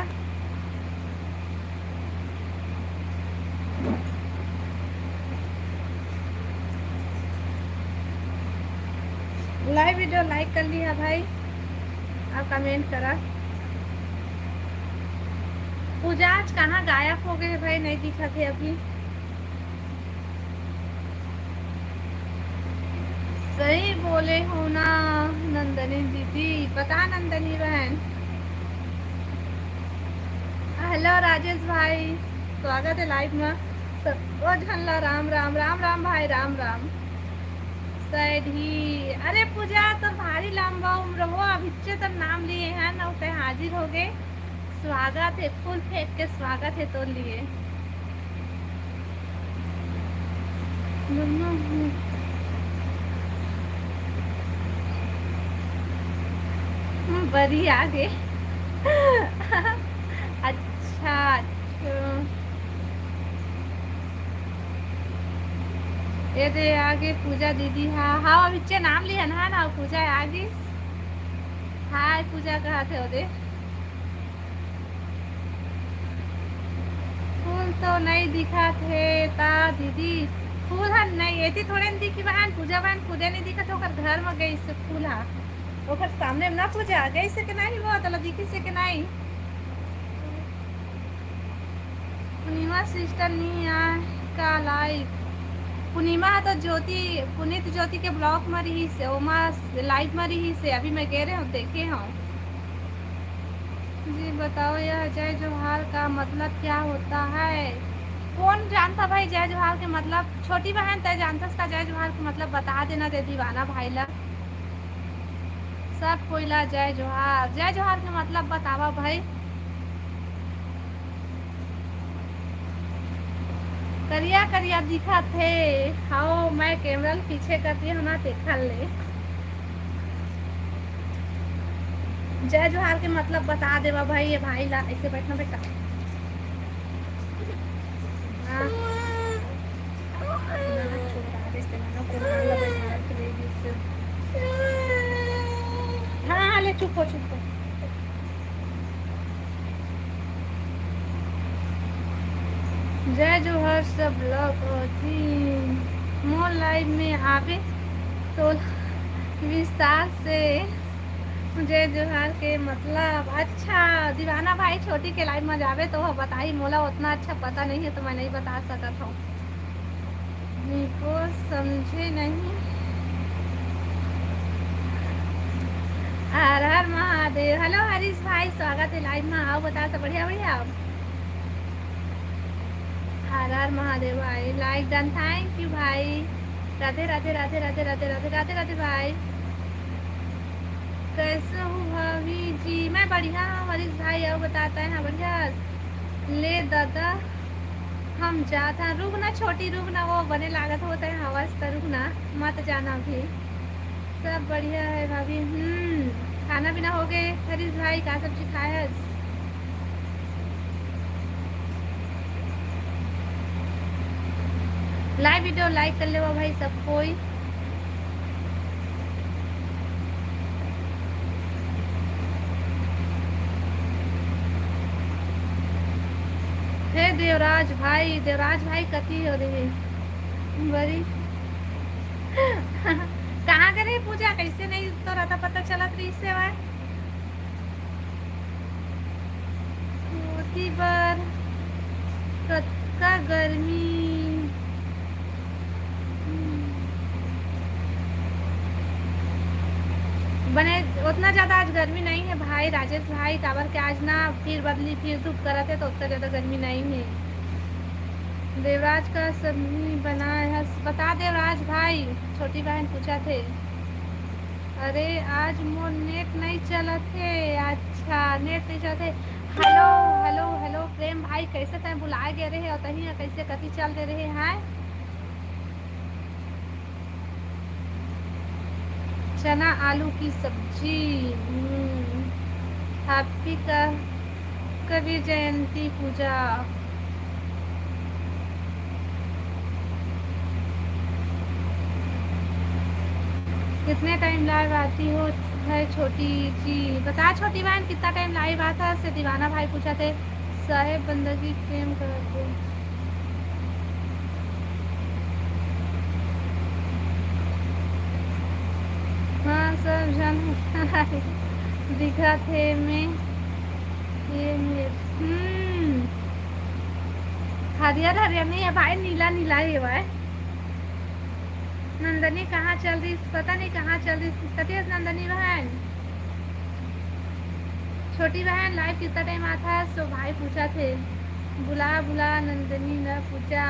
लाइव वीडियो लाइक कर लिहा भाई, अउ कमेंट करा। पूजा आज कहाँ गायब हो गए भाई, नहीं दिखत हे अभी। सही बोले हो ना नंदनी दीदी, बता नंदनी बहन। हेलो राजेश भाई, स्वागत हे लाइव में। सबो झन ला राम राम, राम राम भाई, राम राम। सैड ही, अरे पूजा, तोर भारी लंबा उम्र हो, अभिच्चे तोर नाम लिए हन अउ तैं हाजिर हो गए। स्वागत हे, फूल फेंक के स्वागत हे तोर लिए। हम्म, बरी आ गे। अच्छा, अच्छा। ए दे आ गे पूजा दीदी। हाँ, हाँ, अभिच्चे नाम लिहन, हाँ ना, पूजा आ गिस। हाय पूजा, कहत हे ओ दे। फूल तो नइ दिखत हे ता दीदी, फूल ह नइ, एती थोड़े न दिखी बहन, पूजा बहन खुदे नइ दिखत, ओकर घर म गइस फूल ह, ओकर सामने म ना पूजा गइस के नहीं, वो तोला दिखिस के नहीं। पूर्णिमा सिस्टर नहीं आए का लाइव? पूर्णिमा ह तो ज्योति, पुनीत ज्योति के ब्लॉग म रहिस हे, ओमा लाइव म रहिस हे, अभी मैं गे रहे हूँ, देखे हूँ। जी बताओ, यह जय जोहार का मतलब क्या होता है? कौन जानता भाई जय जोहार के मतलब? छोटी बहन, तय जानतस का जय जोहार के मतलब? बता देना दे दीवाना भाई ला, सब कोई ला जय जोहार। जय जोहार के मतलब बतावा भाई। करिया करिया दिखत हे। हव, मैं कैमरा ल पीछे कर दिए हूँ ना, तेखर ले। जय जोहार के मतलब बता देवा भाई, ये भाई ला ऐसे बैठना बेटा। हाँ। ना, छोटा, ऐसे ना, ना, कोई मान ला भाई, मार के ले गिस। हाँ, हाँ, ले, चुप हो, चुप हो। जय जोहार सब लोग, अ, जी, मोर लाइव में आवे तो विस्तार से जय जोहार के मतलब। अच्छा, दीवाना भाई छोटी के लाइव में जावे तो बताही, मोला उतना अच्छा पता नहीं है तो मैं नहीं बता सकत हूँ। निको समझे नहीं। हर हर महादेव। हेलो हरीश भाई, स्वागत है लाइव में। आओ, बता सब बढ़िया, बढ़िया। हर हर महादेव भाई, like done, thank you भाई। राधे, राधे, राधे, राधे, राधे, राधे, राधे, राधे भाई। कैसे हो भाभी जी? मैं बढ़िया हूँ, हरीश भाई, आओ बताता है। हाँ, बढ़िया। ले दादा, हम जात हन। रुक ना छोटी, रुक ना, वो बने लागत होता है आवाज, तो रुक ना, मत जाना अभी। सब बढ़िया है भाभी। हम्म, खाना पीना हो गए? हरीश भाई, का सब्जी खाए हस? Live video like कर लेवा भाई सब कोई। हे देवराज भाई, देवराज भाई कति हो रहे बरी? कहाँ करे पूजा? कैसे नहीं तो रहता पता चलत रही से भाई? ओती बर कतका गर्मी। बने उतना ज्यादा आज गर्मी नहीं है भाई राजेश भाई, काबर के आज ना फिर बदली फिर धूप करत है, तो उतना ज्यादा गर्मी नहीं है। देवराज का सब्जी बनाए हस, बता देवराज भाई, छोटी बहन पूछा थे। अरे, आज मोर नेट नहीं चलत हे। अच्छा, नेट नहीं चलत हे। हेलो, हेलो, हेलो, प्रेम भाई, कैसे तैं बुलाए गए रहे और तहीं कैसे कति चल दे रहे हैं? चना आलू की सब्जी। हम्म, हैप्पी का कबीर जयंती पूजा। कितने टाइम लाइव आती हो है छोटी जी? बता छोटी बहन, कितना टाइम लाइव आता है? से दीवाना भाई पूछा थे, साहेब बंदगी प्रेम करते। हाँ, सब जन दिखा थे मैं ये मेर। हम्म, हरियर हरियर नहीं है भाई, नीला नीला ही हुआ है। नंदनी कहाँ चल रही, पता नहीं कहाँ चल रही। कति हस नंदनी बहन? छोटी बहन, लाइव कितना टाइम आता है? सो भाई पूछा थे, बुला बुला नंदनी न पूछा,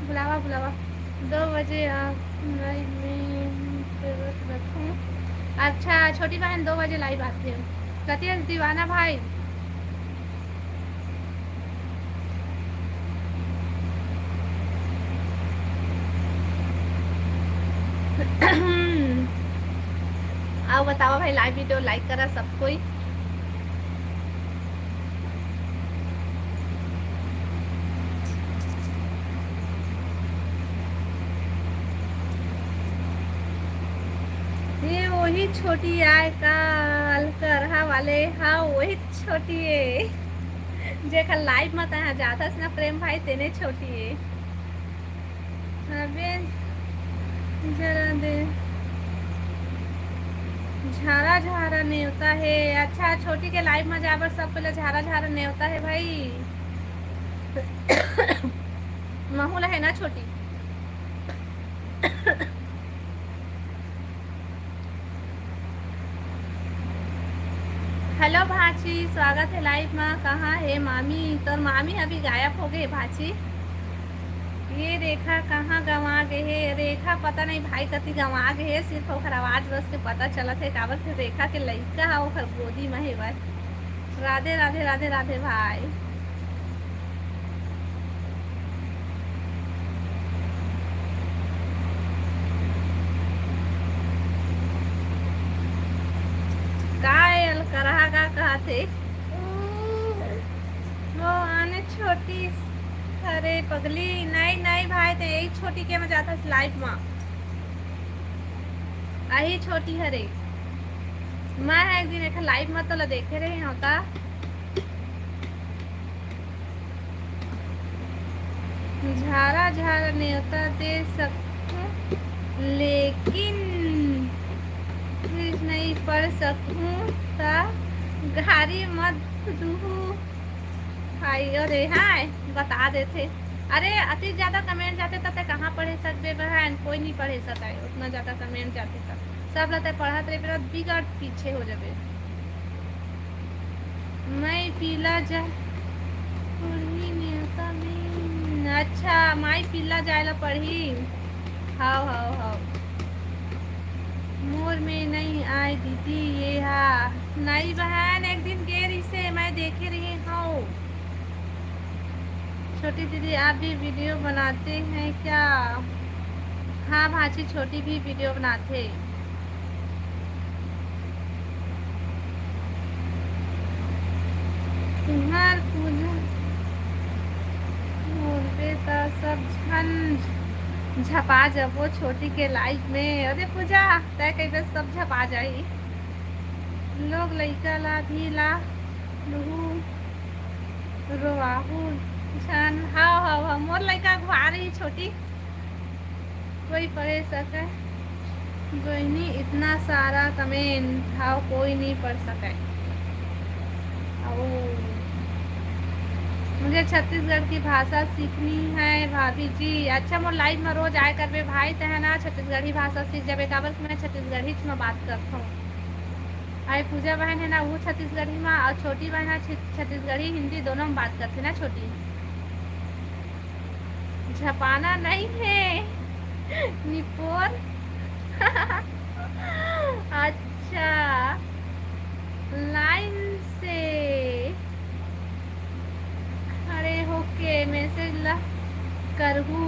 बुलावा बुलावा। दो बजे आ, लाइव में जरूरत रखूँ। अच्छा छोटी बहन, दो बजे लाइव आते हो। कति हस दीवाना भाई? आओ बताओ भाई, लाइव वीडियो लाइक करा सब कोई। ये वही छोटी आय का अलकरहा वाले, हाँ वही छोटी है। जेकर लाइव में तहाँ जाथस ना प्रेम भाई, तेने छोटी है। अबे जरा दे, झारा झारा नेवता है। अच्छा, छोटी के लाइव में जाबर सब पहले झारा झारा नेवता है भाई। महू ला है ना छोटी। हेलो भाची, स्वागत है लाइव में। कहाँ है मामी? तोर मामी अभी गायब हो गए भाची। ये रेखा कहाँ गंवा गए है? रेखा पता नहीं भाई कति गंवा गए है, सिर्फ ओकर आवाज बस के पता चलत है, काबर के रेखा के लइका हा ओकर गोदी में हेवय। राधे राधे राधे राधे भाई। का ये अलकरहा का कहत हे? वो आने छोटी। अरे पगली, नहीं नहीं भाई, ते यही छोटी के में जाता लाइव में। आही छोटी हरे। मैं एक दिन एक लाइव में तो ला देखे रहे हो का? झारा झारा नेवता दे सकूं, लेकिन नहीं पढ़ सकूं, ता गारी मत दूहू। हाय, अरे हाय, बता देथे। अरे, अति ज्यादा कमेंट जाथे, त ते कहाँ पढ़े सकबे बहन? कोई नहीं पढ़े सकय, उतना ज्यादा कमेंट जाथे त। सब ला ते पढ़त रहिबे, त बिगड़ पीछे हो जाबे। मैं पीला जा पढ़ी नेवता में। अच्छा, माई पीला जाए ला पढ़ी। हव, हव, हव। मोर में नइ आय दीदी, ये हा। नइ बहन, एक दिन गे रहिसे, मैं देखे रहे हव। छोटी दीदी, आप भी वीडियो बनाते हैं क्या? हाँ भांची, छोटी भी वीडियो बनाथे। तुंहर पूजा बोलबे त सब झन झपा जबो छोटी के लाइफ में। अरे पूजा, तय कहिबे सब झपा जाही। लोग लइका ला भी ला लुहू रोवाहू झन। हव, हव, हव, मोर लइका अगुवा रही छोटी। कोई पढ़े सके जोइनी इतना सारा कमेंट, हव कोई नहीं पढ़ सके। अउ मुझे छत्तीसगढ़ की भाषा सीखनी है भाभी जी। अच्छा, मोर लाइव में रोज आए करबे भाई, तहन ना छत्तीसगढ़ी भाषा सीख जाबे, काबर कि मैं छत्तीसगढ़ी में बात करथौं। अउ पूजा बहन है ना, वो छत्तीसगढ़ी में, अउ छोटी बहन है छ-, छत्तीसगढ़ी हिंदी दोनों में बात करथे ना छोटी। झपाना नहीं है निपोर। अच्छा, लाइन से खड़े होके मैसेज ला करहू।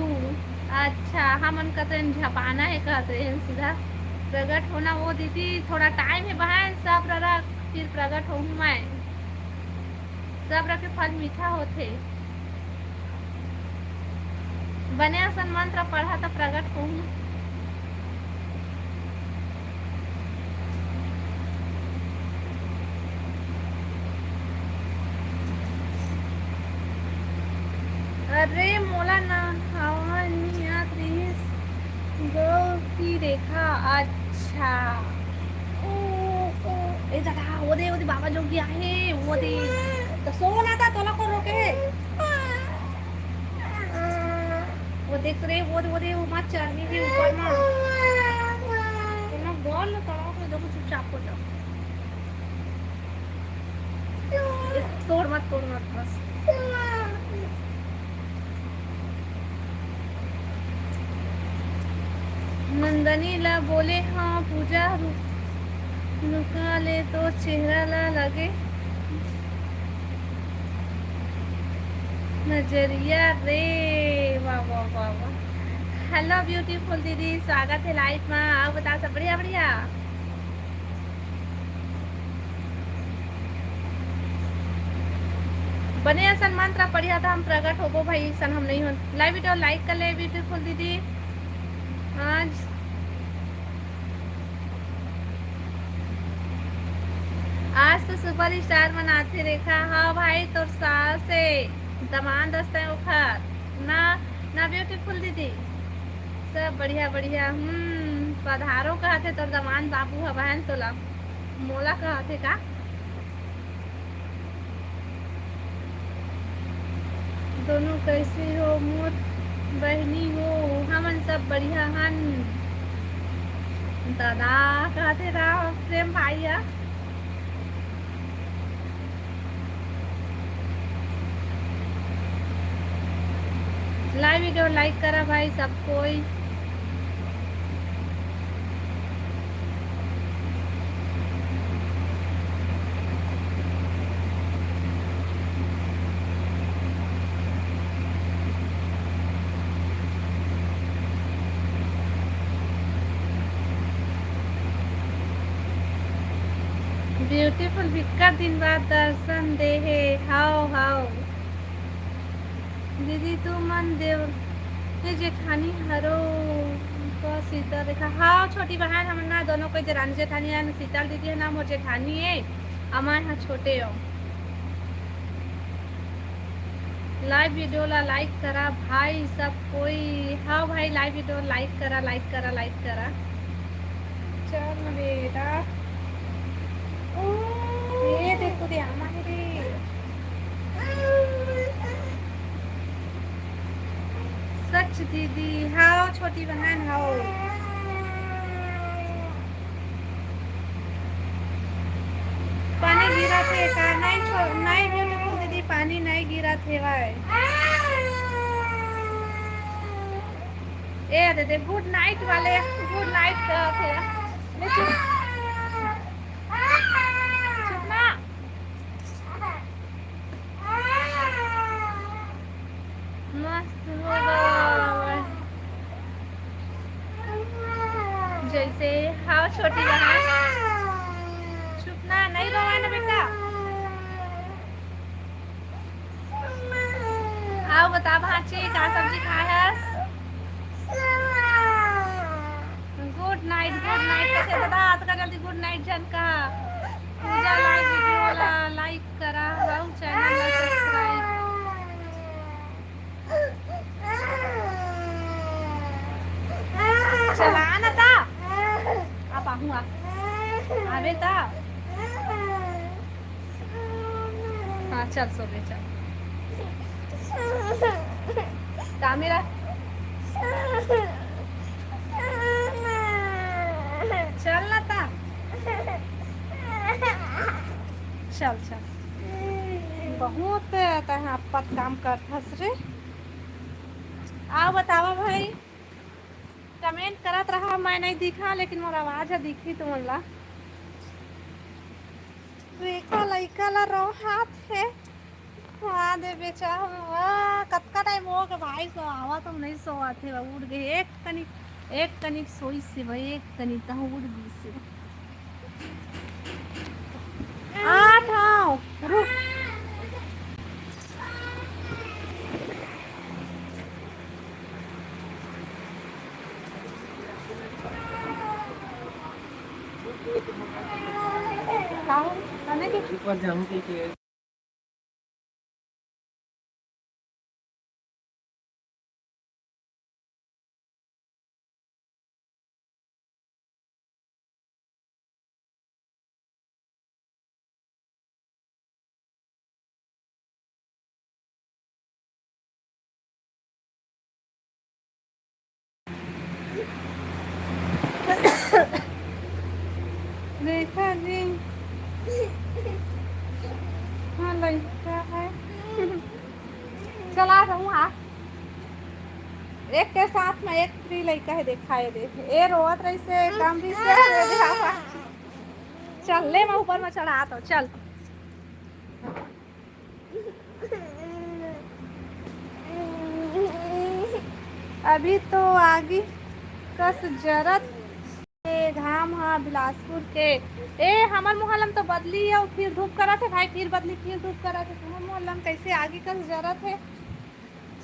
अच्छा, हमन का तो एन झपाना है, कहते हैं सीधा प्रकट होना। वो दीदी, थोड़ा टाइम है बहन, सब्र रख, फिर प्रकट होहूँ मैं। सब्र के फल मीठा होथे। बने असन मंत्र पढ़ा त प्रकट होहूँ। अरे मोला नहावा नइ आत रिहिस, गौ की रेखा। अच्छा, ओ, ओ, ए दादा, वो दे, वो दे, बाबा जोगी आहे, वो दे। तो सो ना था, तोला को रोके है। वो देख रे, वो दे, वो दे, वो मत चढ़, नहीं ऊपर ना। तो ना गौर ना तोला को, देखो चुपचाप हो जाओ। तोड़ मत, तोड़ मत, बस। नंदनी ला बोले, हाँ, पूजा रु-, रुका ले तो चेहरा ला लगे नजरिया रे। वाह, वाह, वाह, वाह। Hello beautiful दीदी, स्वागत है लाइव मा। अउ बता, सब बढ़िया, बढ़िया? बने असन मंत्र पढ़िया त हम प्रकट होबो भाई, असन हम नहीं होन। लाइव वीडियो लाइक कर ले beautiful दीदी। आज, आज तो सुपर स्टार मनाथे रेखा। हाँ भाई, तोर सास से दमांद असन ओखर ना, ना beautiful दीदी। सब बढ़िया, बढ़िया। हम्म, पधारो कहथे तोर दमांद बाबू ह बहन तोला, मोला कहथे का? दोनों कैसे हो मोर बहनी हो? हमन सब बढ़िया हन। दादा कहथे राम प्रेम भाई ह। लाइव वीडियो लाइक करा भाई सब कोई। Beautiful, बिक्कट दिन बाद दर्शन दे हे। हाव, हाव। दीदी, तुमन देव, ये जेठानी हरो का सीता देखा। हाँ, छोटी बहन, हमन ना दोनों कोई देरानी जेठानी है, शीतल दीदी है ना, मोर जेठानी है, अमाय हाँ छोटे हो। लाइव वीडियो ला लाइक करा भाई सब कोई। हाँ भाई, लाइव वीडियो लाइक करा, लाइक करा, लाइक करा। चल बेटा, ये देखो दे आमा है रे। सच दीदी, हाव छोटी बहन, हाव। पानी गिरत हे का? नहीं छो-, नहीं beautiful दीदी, पानी नहीं गिरत हेवय। ए दे दे, गुड नाइट वाले, गुड नाइट कहत हे। ले चुप। चुप ना। मस्त हो गवा। जैसे, हाँ, छोटी बहन। चुप ना, नहीं रोवा ना बेटा। आओ बता भांची, का सब्जी खाए हस? गुड नाइट, गुड नाइट कथे दादा, अतका जल्दी गुड नाइट झन कहा। पूजा लाइव वीडियो ला लाइक करा, अउ चैनल ला सब्सक्राइब। चला ना ता। आ पाहू आ। आवे ता। हाँ, चल सो ले, चल। का मेरा? चल ना ता। चल, चल। बहुत तैं अप्पत काम करथस रे। आओ बतावा भाई, कमेंट करत रहा, मैं नहीं दिखा, लेकिन मोर आवाज ह दिखी तुमन ला। तो एका लइका ला रोहात हे। हाँ दे बेचा, वाह, कतका टाइम हो गया भाई, सो आवा तो नहीं सोवाथे, उठ गए। एक कनिक, एक कनिक सोइस हे भाई, एक कनिक तहाँ उठ गइस हे। आठ, हाँ, रुक। का हो? कने के? ऊपर जाऊं के, के? देखा जी, हाँ, लइका है। चला रहूँ, हाँ। एक के साथ में एक फ्री लइका है, देखा ये दे। ए रोवत रहिसे, काम भी से, ये दे, हाँ, हाँ। चल, ले, मैं ऊपर में चढ़ा तो, चल। अभी तो आगी कस जरत हे घाम ह बिलासपुर के। ए, हमर मोहल्ला में तो बदली हे, फिर धूप करत हे भाई, फिर बदली, फिर धूप करत हे। तुम्हर मोहल्ला में कैसे आगी कस जरत हे?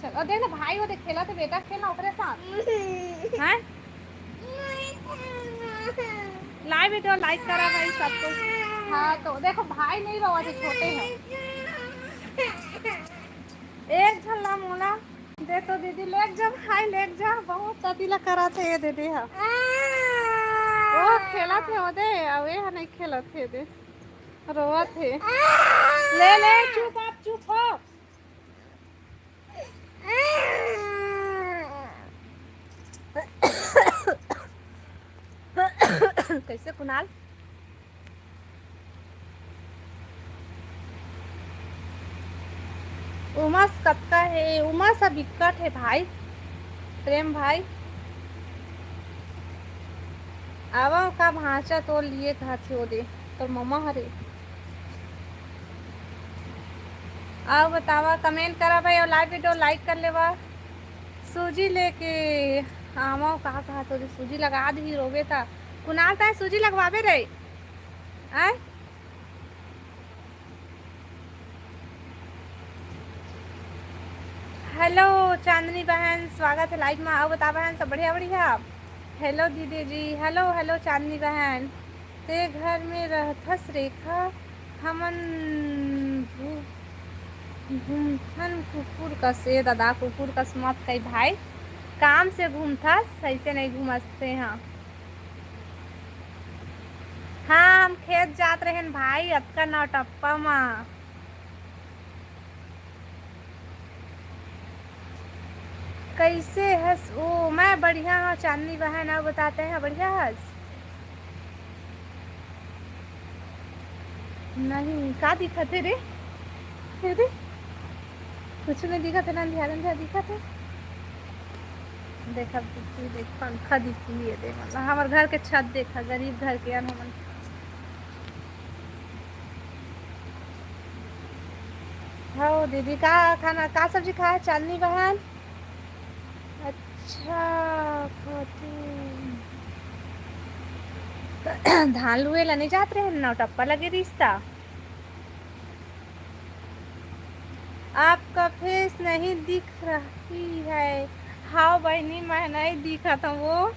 चल, और देख ना भाई, वो देख खेलत हे, बेटा खेल ना ओकरे साथ। हैं? लाइव वीडियो लाइक करा भाई सब कुछ। हाँ, तो देखो भाई नहीं रोवा थे, छोटे हैं। एक झन ला मोला दे तो दीदी, लेग जा भाई, लेग जा। बहुत ततिला करा थे ये दीदी हा। वो खेला थे वो दे, अब ये हा नहीं खेला थे दे, रोवा थे। ले ले, चुप, आप चुप हो। कैसे कुणाल? उमस कतका हे? उमस ह बिक्कट हे भाई, प्रेम भाई। आवा का भांचा तोर लिए कहत हे ओदे, तोर ममा हरे। अउ बतावा, कमेंट करा भाई, अउ लाइव वीडियो लाइक कर लेवा। सूजी लेके आवा, का कहत हे ओदे, सूजी लगा दिही रोबे ता। कुणाल, ताय सूजी लगवाबे रे? आय? हेलो चांदनी बहन, स्वागत हे लाइव मा। अउ बता बहन, सब बढ़िया, बढ़िया? हेलो दीदी जी, हेलो, हेलो चांदनी बहन। ते घर में रहथस रेखा, हमन घू-, घूमथन कुकुर कस। ए दादा, कुकुर कस मत कही भाई, काम से घूमथस, ऐसे नहीं घूमथस तेहा। हाँ, हम खेत जात रहेन भाई, अतका नौटप्पा मा। कैसे हस? ओ, मैं बढ़िया हूँ चांदनी बहन, अउ बता तेहा बढ़िया हस? नहीं, का दिखत हे रे? हे रे? कुछ नहीं दिखत हे ना, अंधियार अंधियार दिखत हे। देखा दीदी, देख पंखा दिखी ये दे, मतलब हमर घर के छत देखा, गरीब घर के अन हमन। हो दीदी, का खाना, का सब्जी खाए चांदनी बहन? अच्छा, खातू। धान लुए ला नहीं जात रहे, नौटप्पा लगे रिश्ता। आपका फेस नहीं दिख रही है। हाव बहिनी, मैं नहीं दिखत हूँ वो।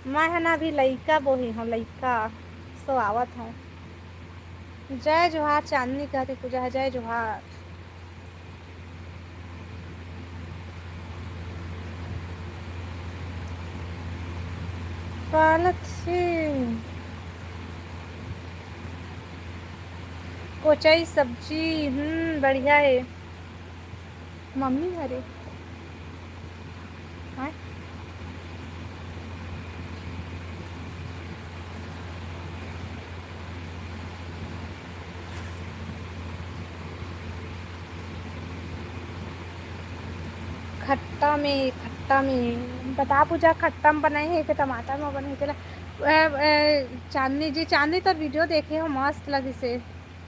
मैं है ना अभी लइका बोही हूँ, लइका। सो आवत हूँ। जय जोहार चांदनी कहती पूजा है, जय जोहार। पालक से कोचई सब्जी, हम्म, बढ़िया है। मम्मी हरे। हाँ? खट्टा में, खट्टा में, बता पूजा, खट्टा में बनाए हे कि टमाटर में बनाए हे? तेला, ए, ए, चांदनी जी, चांदनी तो वीडियो देखे हो, मस्त लगिस हे।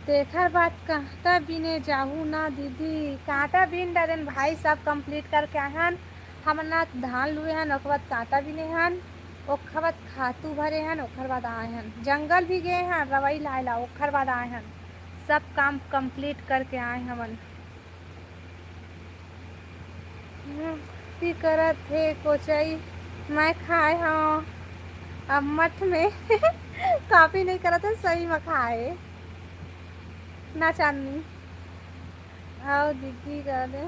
तेखर बाद कांटा बीने जाहू ना दीदी। कांटा बीन डारेन भाई, सब complete करके आए हन। हमन ना धान लुए हन, ओकर बाद कांटा बीने हन, ओकर बाद खातू भरे हन, ओकर बाद आए हन। जंगल भी गए हन रवई लाए ला, ओकर बाद आए हन। सब काम complete करके आए हमन। हम्म, की करत हे कोचई? मैं खाए हव अम्मट में। कॉपी नहीं करत हे, सही में खाए ना चांदनी। आओ दीदी गा दे।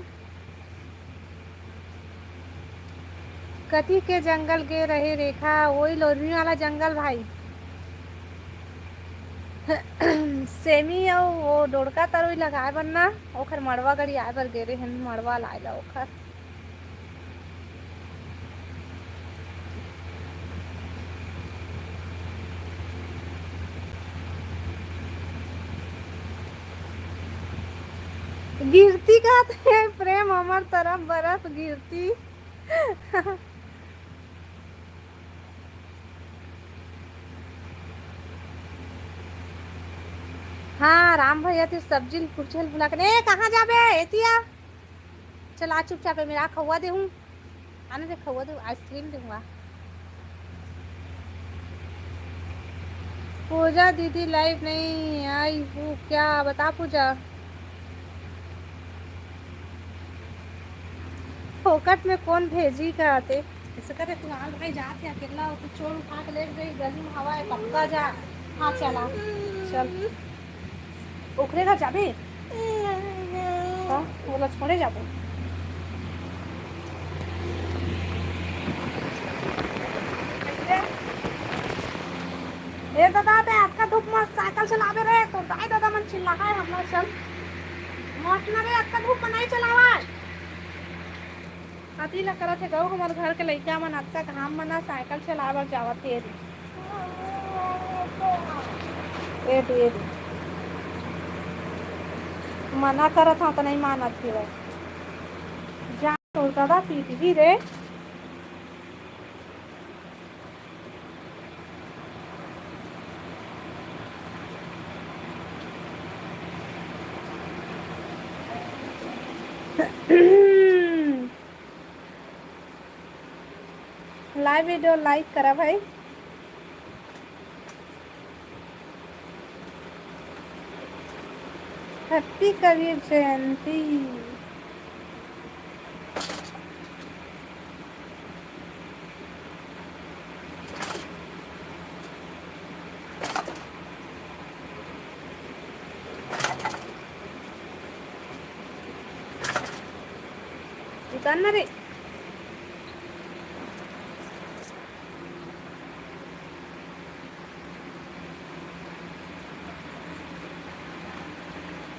कति के जंगल गे रहे रेखा? वही लोरमी वाला जंगल भाई। सेमी अउ वो डोड़का तरोई लगाए बर ना, ओखर मड़वा गड़ी आए बर गे रहे, मड़वा लाए ला ओखर। गिरती कहत हे प्रेम हमर तरफ बरस गिरती। हाँ, राम भैया, तू सब्जी ल पूछे ल भुला के, ए, कहाँ जाबे? एतिया। चल, आ चुपचाप, ए मेरा खौवा देहूँ। आने दे, खौवा देहूँ, आइसक्रीम देहूँ, आ। पूजा दीदी लाइव नहीं आई हूँ क्या? बता पूजा। फोकट में कौन भेजी का आते? ऐसे करे कुणाल भाई जात हे अकेला, ओके चोर उठा के ले गई, गली में हवा है, पक्का जा। हाँ, चला, चल। ओकरे घर जाबे? त ओला छोड़े जाबो। ए दादा, ते अतका धूप में साइकिल चलावे रे, तो दाई दादा मन चिल्लाए हमला, चल। मत ना रे, अतका धूप में नहीं चलावा। अति ला करत हे गऊ, हमर घर के लइका मन अतका घाम म ना साइकिल चलाए बर जावत हे रे। ए दे, ए दे। मना करत हव त नहीं मानत हे। जा तोर दादा पीटही रे। लाइव वीडियो लाइक करा भाई। हैप्पी कबीर जयंती। उतार ना रे।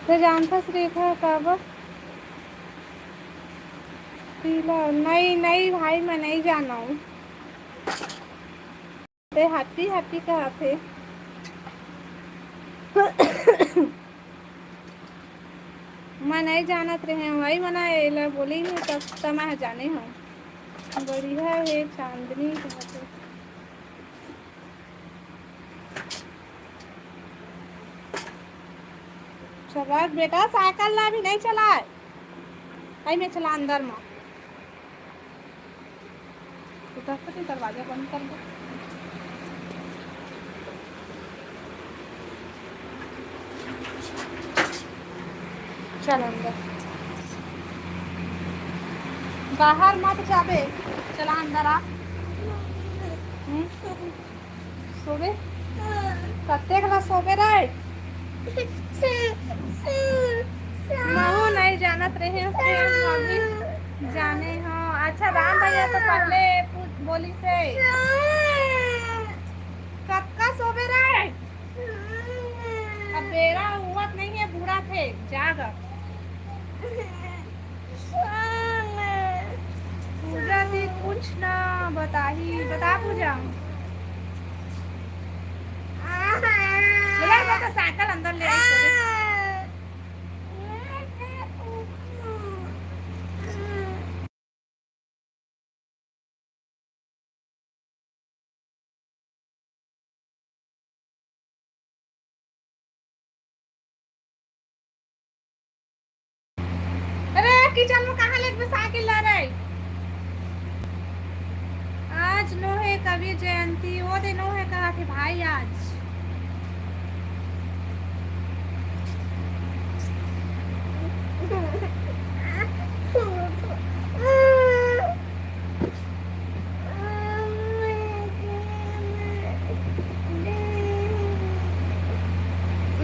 ते जानथस रेखा काबर पीला? नहीं, नहीं भाई, मैं नहीं जानव। ते हैप्पी हैप्पी कहत हे। मैं नहीं जानत रहे, वही मना एला बोली नहीं, तब त मैं जाने हूँ। बढ़िया हे चांदनी, कहा थे। चला बेटा, साइकिल ला भी नहीं चलाए। आई में चला अंदर में। उधर से दरवाजा बंद कर दो। चल अंदर, बाहर मत जाबे, चला अंदर आ। हम्म? सोबे? कतेक ला सोबे रे? महू नहीं जानत रहे हो, फिर अभी जाने हो। अच्छा, राम भैया तो पहले पूछ बोली से। कतका सोबे रे? अब बेरा हुवत नहीं है, बूढ़ा थे, जाग अब। पूजा दी कुछ ना बताही, बता पूजा। बोला, बोला, साइकिल अंदर ले आई, सॉरी। अरे, किचन में कहाँ लेके साइकिल ला रहे? आज नोहे कवि जयंती, वो दिन नोहे कहा थे भाई आज।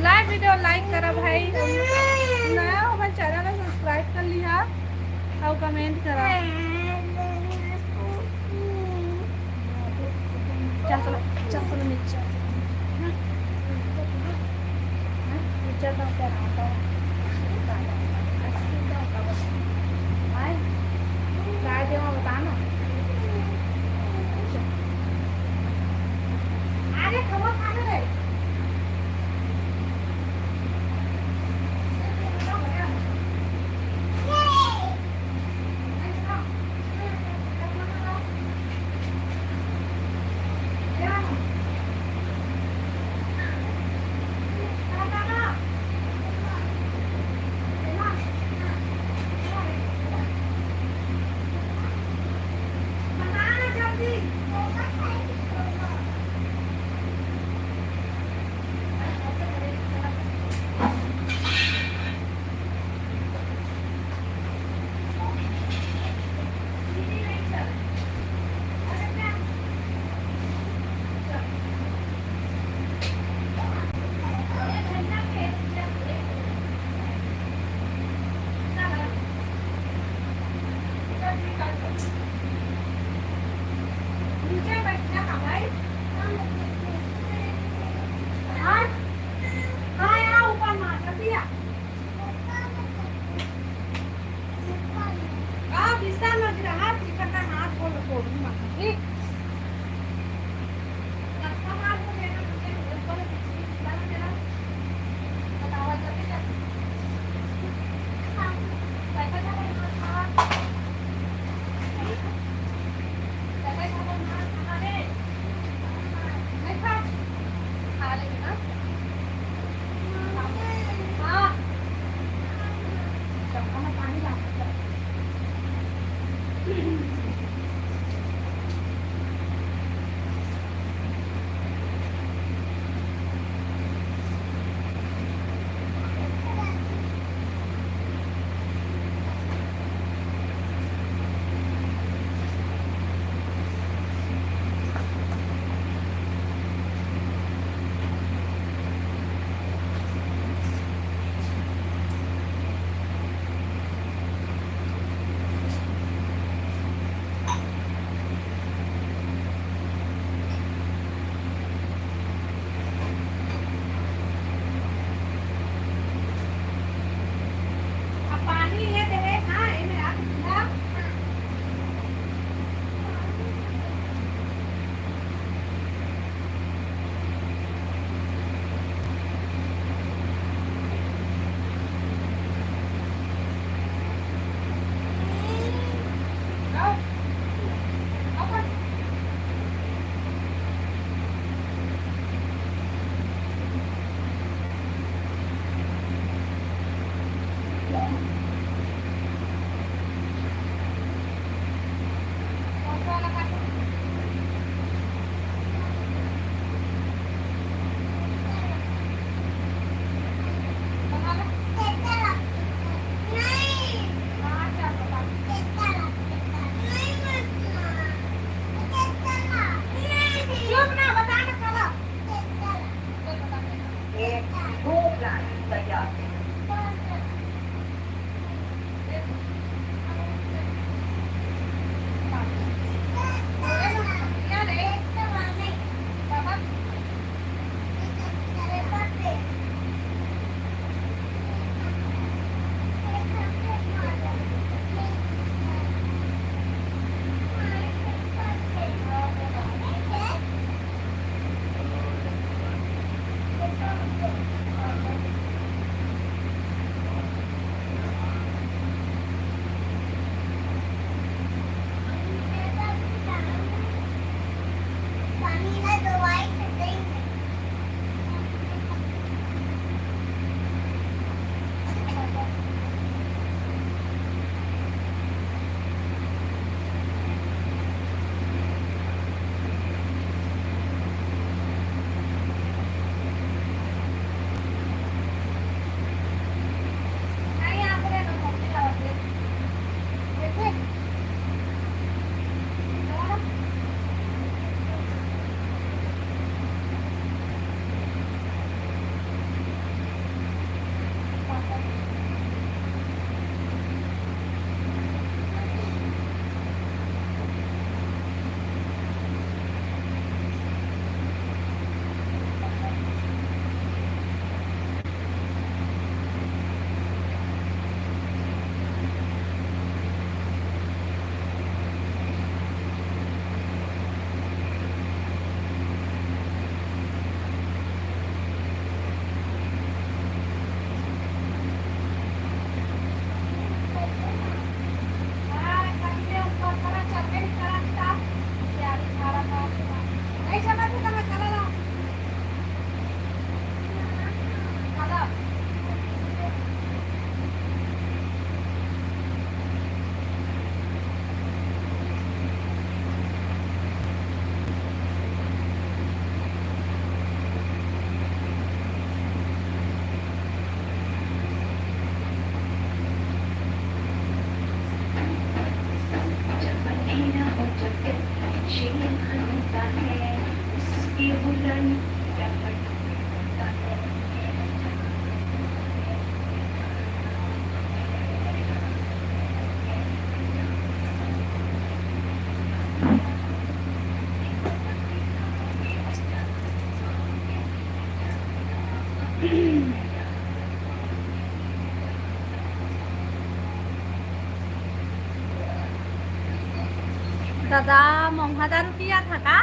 Like video like करा भाई, नया हो भाई channel ला subscribe कर लिहा और comment करा। चल चलो, चल चलो नीचे। नीचे तो ऊपर आता है। आए? काय देवा बताना। अरे खबर खाने रे। दो प्लान तैयार है। ददा, महुआ दारू पिया था का?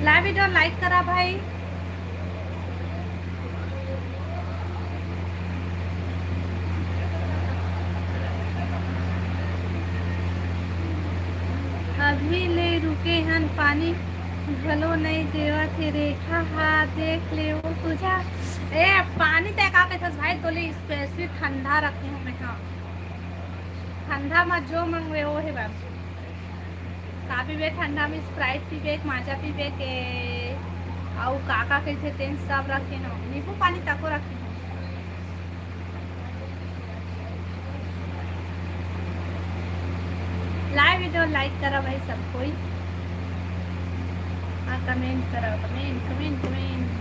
Live video like करा भाई। अभी ले रुके हन, पानी घलो नइ देवत हे। रेखा हा, देख ले ओ पूजा। ए, पानी तय का कहिथस भाई, तोले special ठंडा रखे हूँ मैं। हाँ, ठंडा म जो मंगवे, वो हे बाबू। का पीबे ठंडा में? Sprite पीबे, Maaza पीबे के, अउ का का कहिथे तेन सब रखे हूँ। नींबू पानी तको रखे हूँ। Live video like करा भाई सब कोई। हाँ, comment करा, comment, comment, comment।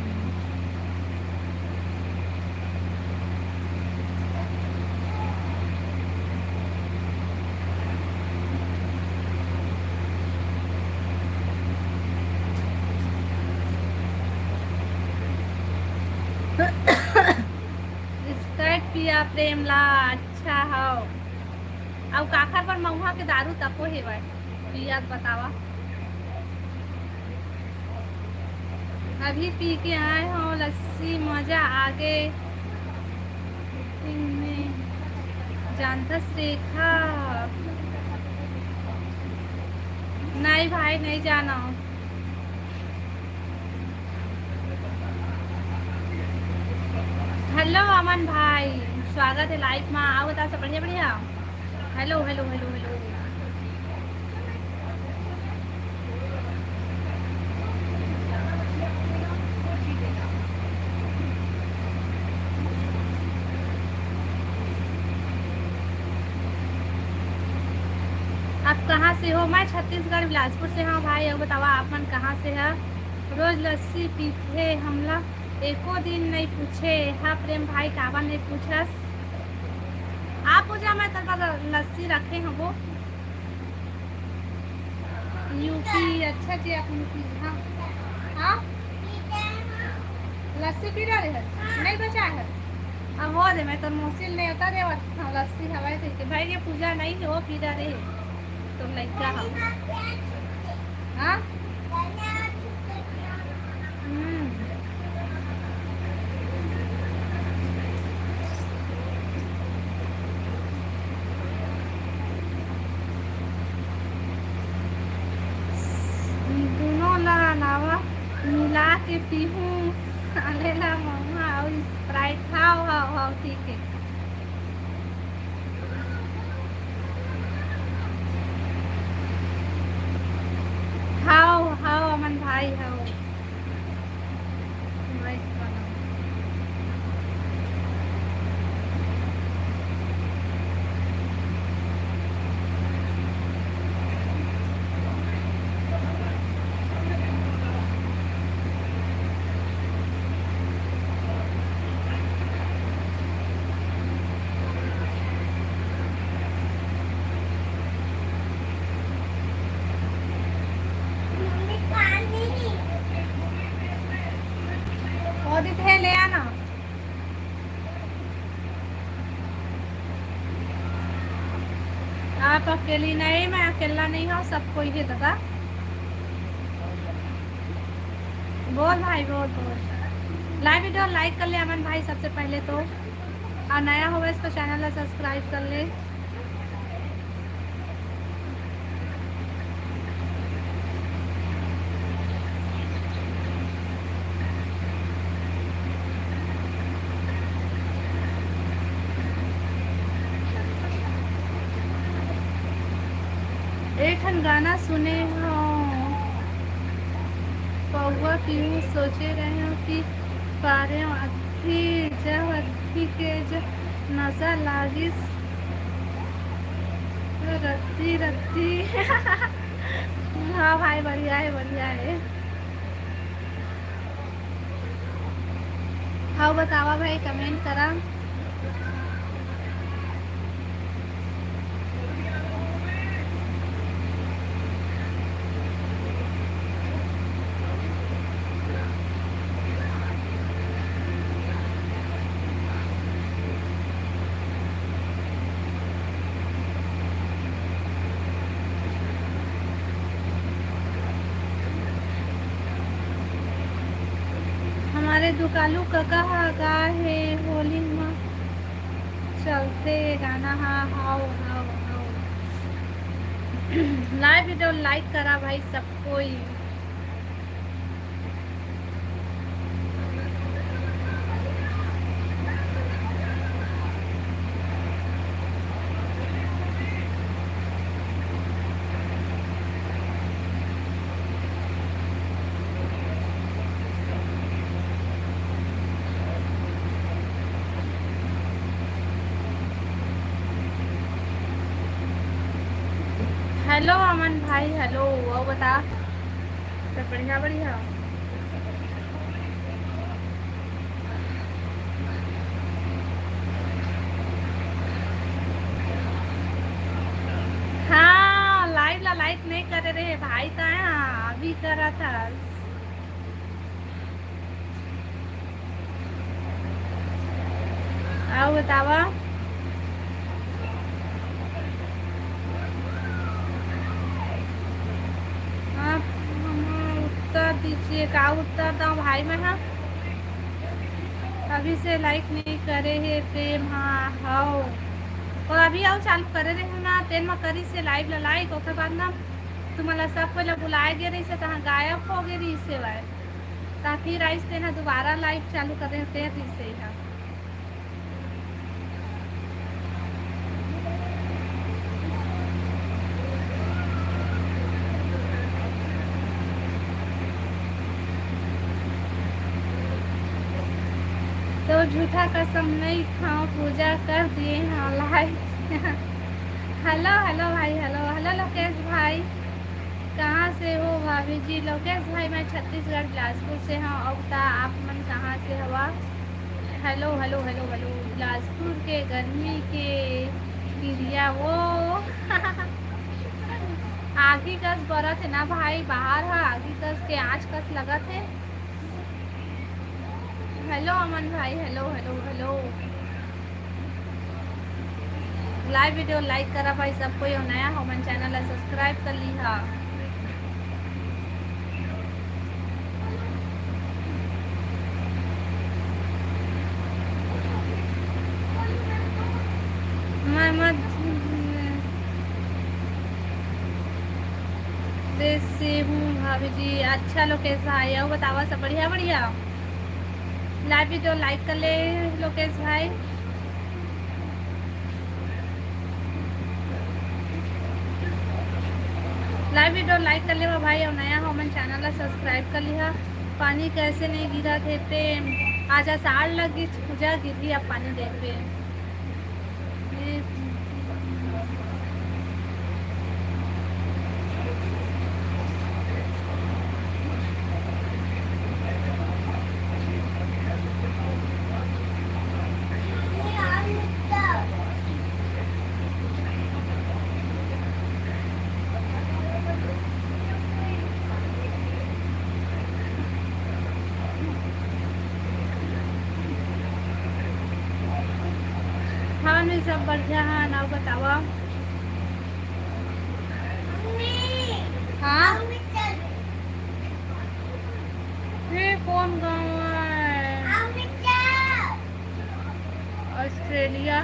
Sprite पिया प्रेम ला, अच्छा हव। अउ काखर बर महुआ के दारू तको हेवय, पियत बतावा। अभी पी के आए हो लस्सी, मजा आगे। जानथस रेखा? नहीं भाई, नहीं जाना। Hello अमन भाई, स्वागत है live मा। आओ बता सब बढ़िया बढ़िया। Hello, hello, hello, hello। आप कहाँ से हो? मैं छत्तीसगढ़ बिलासपुर से हूँ भाई। अब बतावा आप मन कहाँ से है? रोज लस्सी पीथे हमला, एको दिन नहीं पूछे। हाँ प्रेम भाई, काबर नहीं पूछस? आप पूजा, मैं तेरे पर लस्सी रखे हूँ वो। यूपी, अच्छा जी, आप यूपी, हाँ। हाँ? लस्सी पी रहे हैं? नहीं बचा है? अब हो दे, मैं तो मुश्किल नहीं होता रे, हाँ, लस्सी हवाई ठीक है भाई, ये पूजा नहीं है, वो पी रहे हैं। तो लइका हम। हाँ? हम्म। दूनों ला अलावा मिला के पीहूं, साले ला महुआ अउ Sprite। हाव, हाव, हाव, ठीक है। हाव, हाव, अमन भाई, हाव। वो दीदी है, ले आना। आप अकेली नहीं, मैं अकेला नहीं हूँ, सब कोई है दादा। बोल भाई, बोल, बोल। Live video like कर ले अमन भाई सबसे पहले तो, और नया हो इस तो channel ला subscribe कर ले। एक ठन गाना सुने हो, पौवा पीहूं सोचे रहे हो कि पारे अत्थी जब अत्थी के जब नशा लागिस रत्ती रत्ती। हाँ भाई, बढ़िया है, बढ़िया है। हाव बतावा भाई, comment करा। हमारे दुकालू कका ह गा हे होली म चलते गाना ह। हाव, हाव, हाव। Live video like करा भाई सब कोई। Hello अमन भाई, hello। अउ बता, सब बढ़िया, बढ़िया? हाँ, live ला like नहीं करे रहे भाई, तो हाँ, अभी करा था। अउ बतावा। आप हमें उत्तर दीजिए, का उत्तर दव भाई मैं, हाँ? अभी से like नहीं करे हे प्रेम, हाँ, हव। अउ अभी अउ चालू करे रहे ना, तेन म करिस हे live ला like, ओकर बाद ना तुमन ला सब कोई ला बुलाए गे रहिस हे, तहाँ गायब हो गे रहिस हे भाई। ता फिर आइस तेन ह दुबारा live चालू करे, तेन रहिस हे एहा। तो झूठा कसम नहीं खाओ, पूजा कर दिए हाँ live। हेलो, हेलो भाई, हेलो, हेलो लोकेश भाई, कहाँ से हो भाभी जी? लोकेश भाई, मैं छत्तीसगढ़ बिलासपुर से हूँ। अब ता आप मन कहाँ से हवा? Hello, hello, hello, hello. Bilaspur के गर्मी के किरिया वो आगी कस बरत है ना भाई, बाहर है, आगी कस के आँच कस लगत है। हेलो अमन भाई, hello, hello, hello. Live video like करा भाई सब कोई, और नया हो मन चैनल ला सब्सक्राइब कर लीहा। मैं मत देश से हूँ भाभी जी। अच्छा लोकेश भाई, और बतावा सब बढ़िया, बढ़िया। लाइव वीडियो लाइक कर ले लोकेश भाई। लाइव वीडियो लाइक कर लेवा भाई, और नया हो मन चैनल ला सब्सक्राइब कर लिहा। पानी कैसे नहीं गिरा थे प्रेम, आज आषाढ़ लग गई पूजा गिरी, अब पानी दे प्रेम। हाँ, मैं सब बढ़िया है, ना बतावा। हाँ? ये कौन गाँव है? ऑस्ट्रेलिया।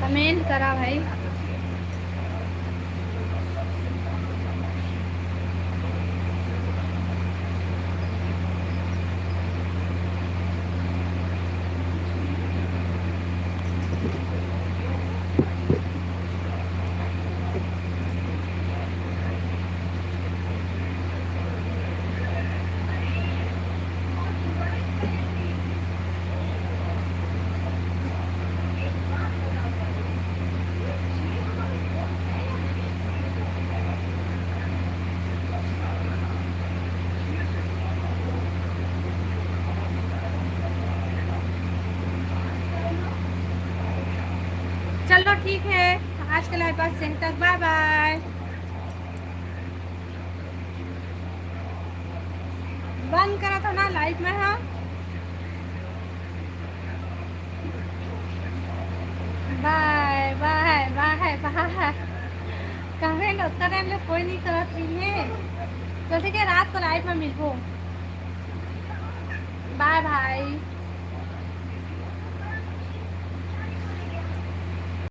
कमेंट करा भाई। चलो ठीक है, आज के लाइव बस यहीं तक, बाय बाय। बंद करा था ना लाइव में, हाँ। बाय बाय बाय बाय। कमेंट उतना टाइम ले कोई नहीं करत रही है। तो ठीक है, रात को लाइव में मिलबो। बाय बाय।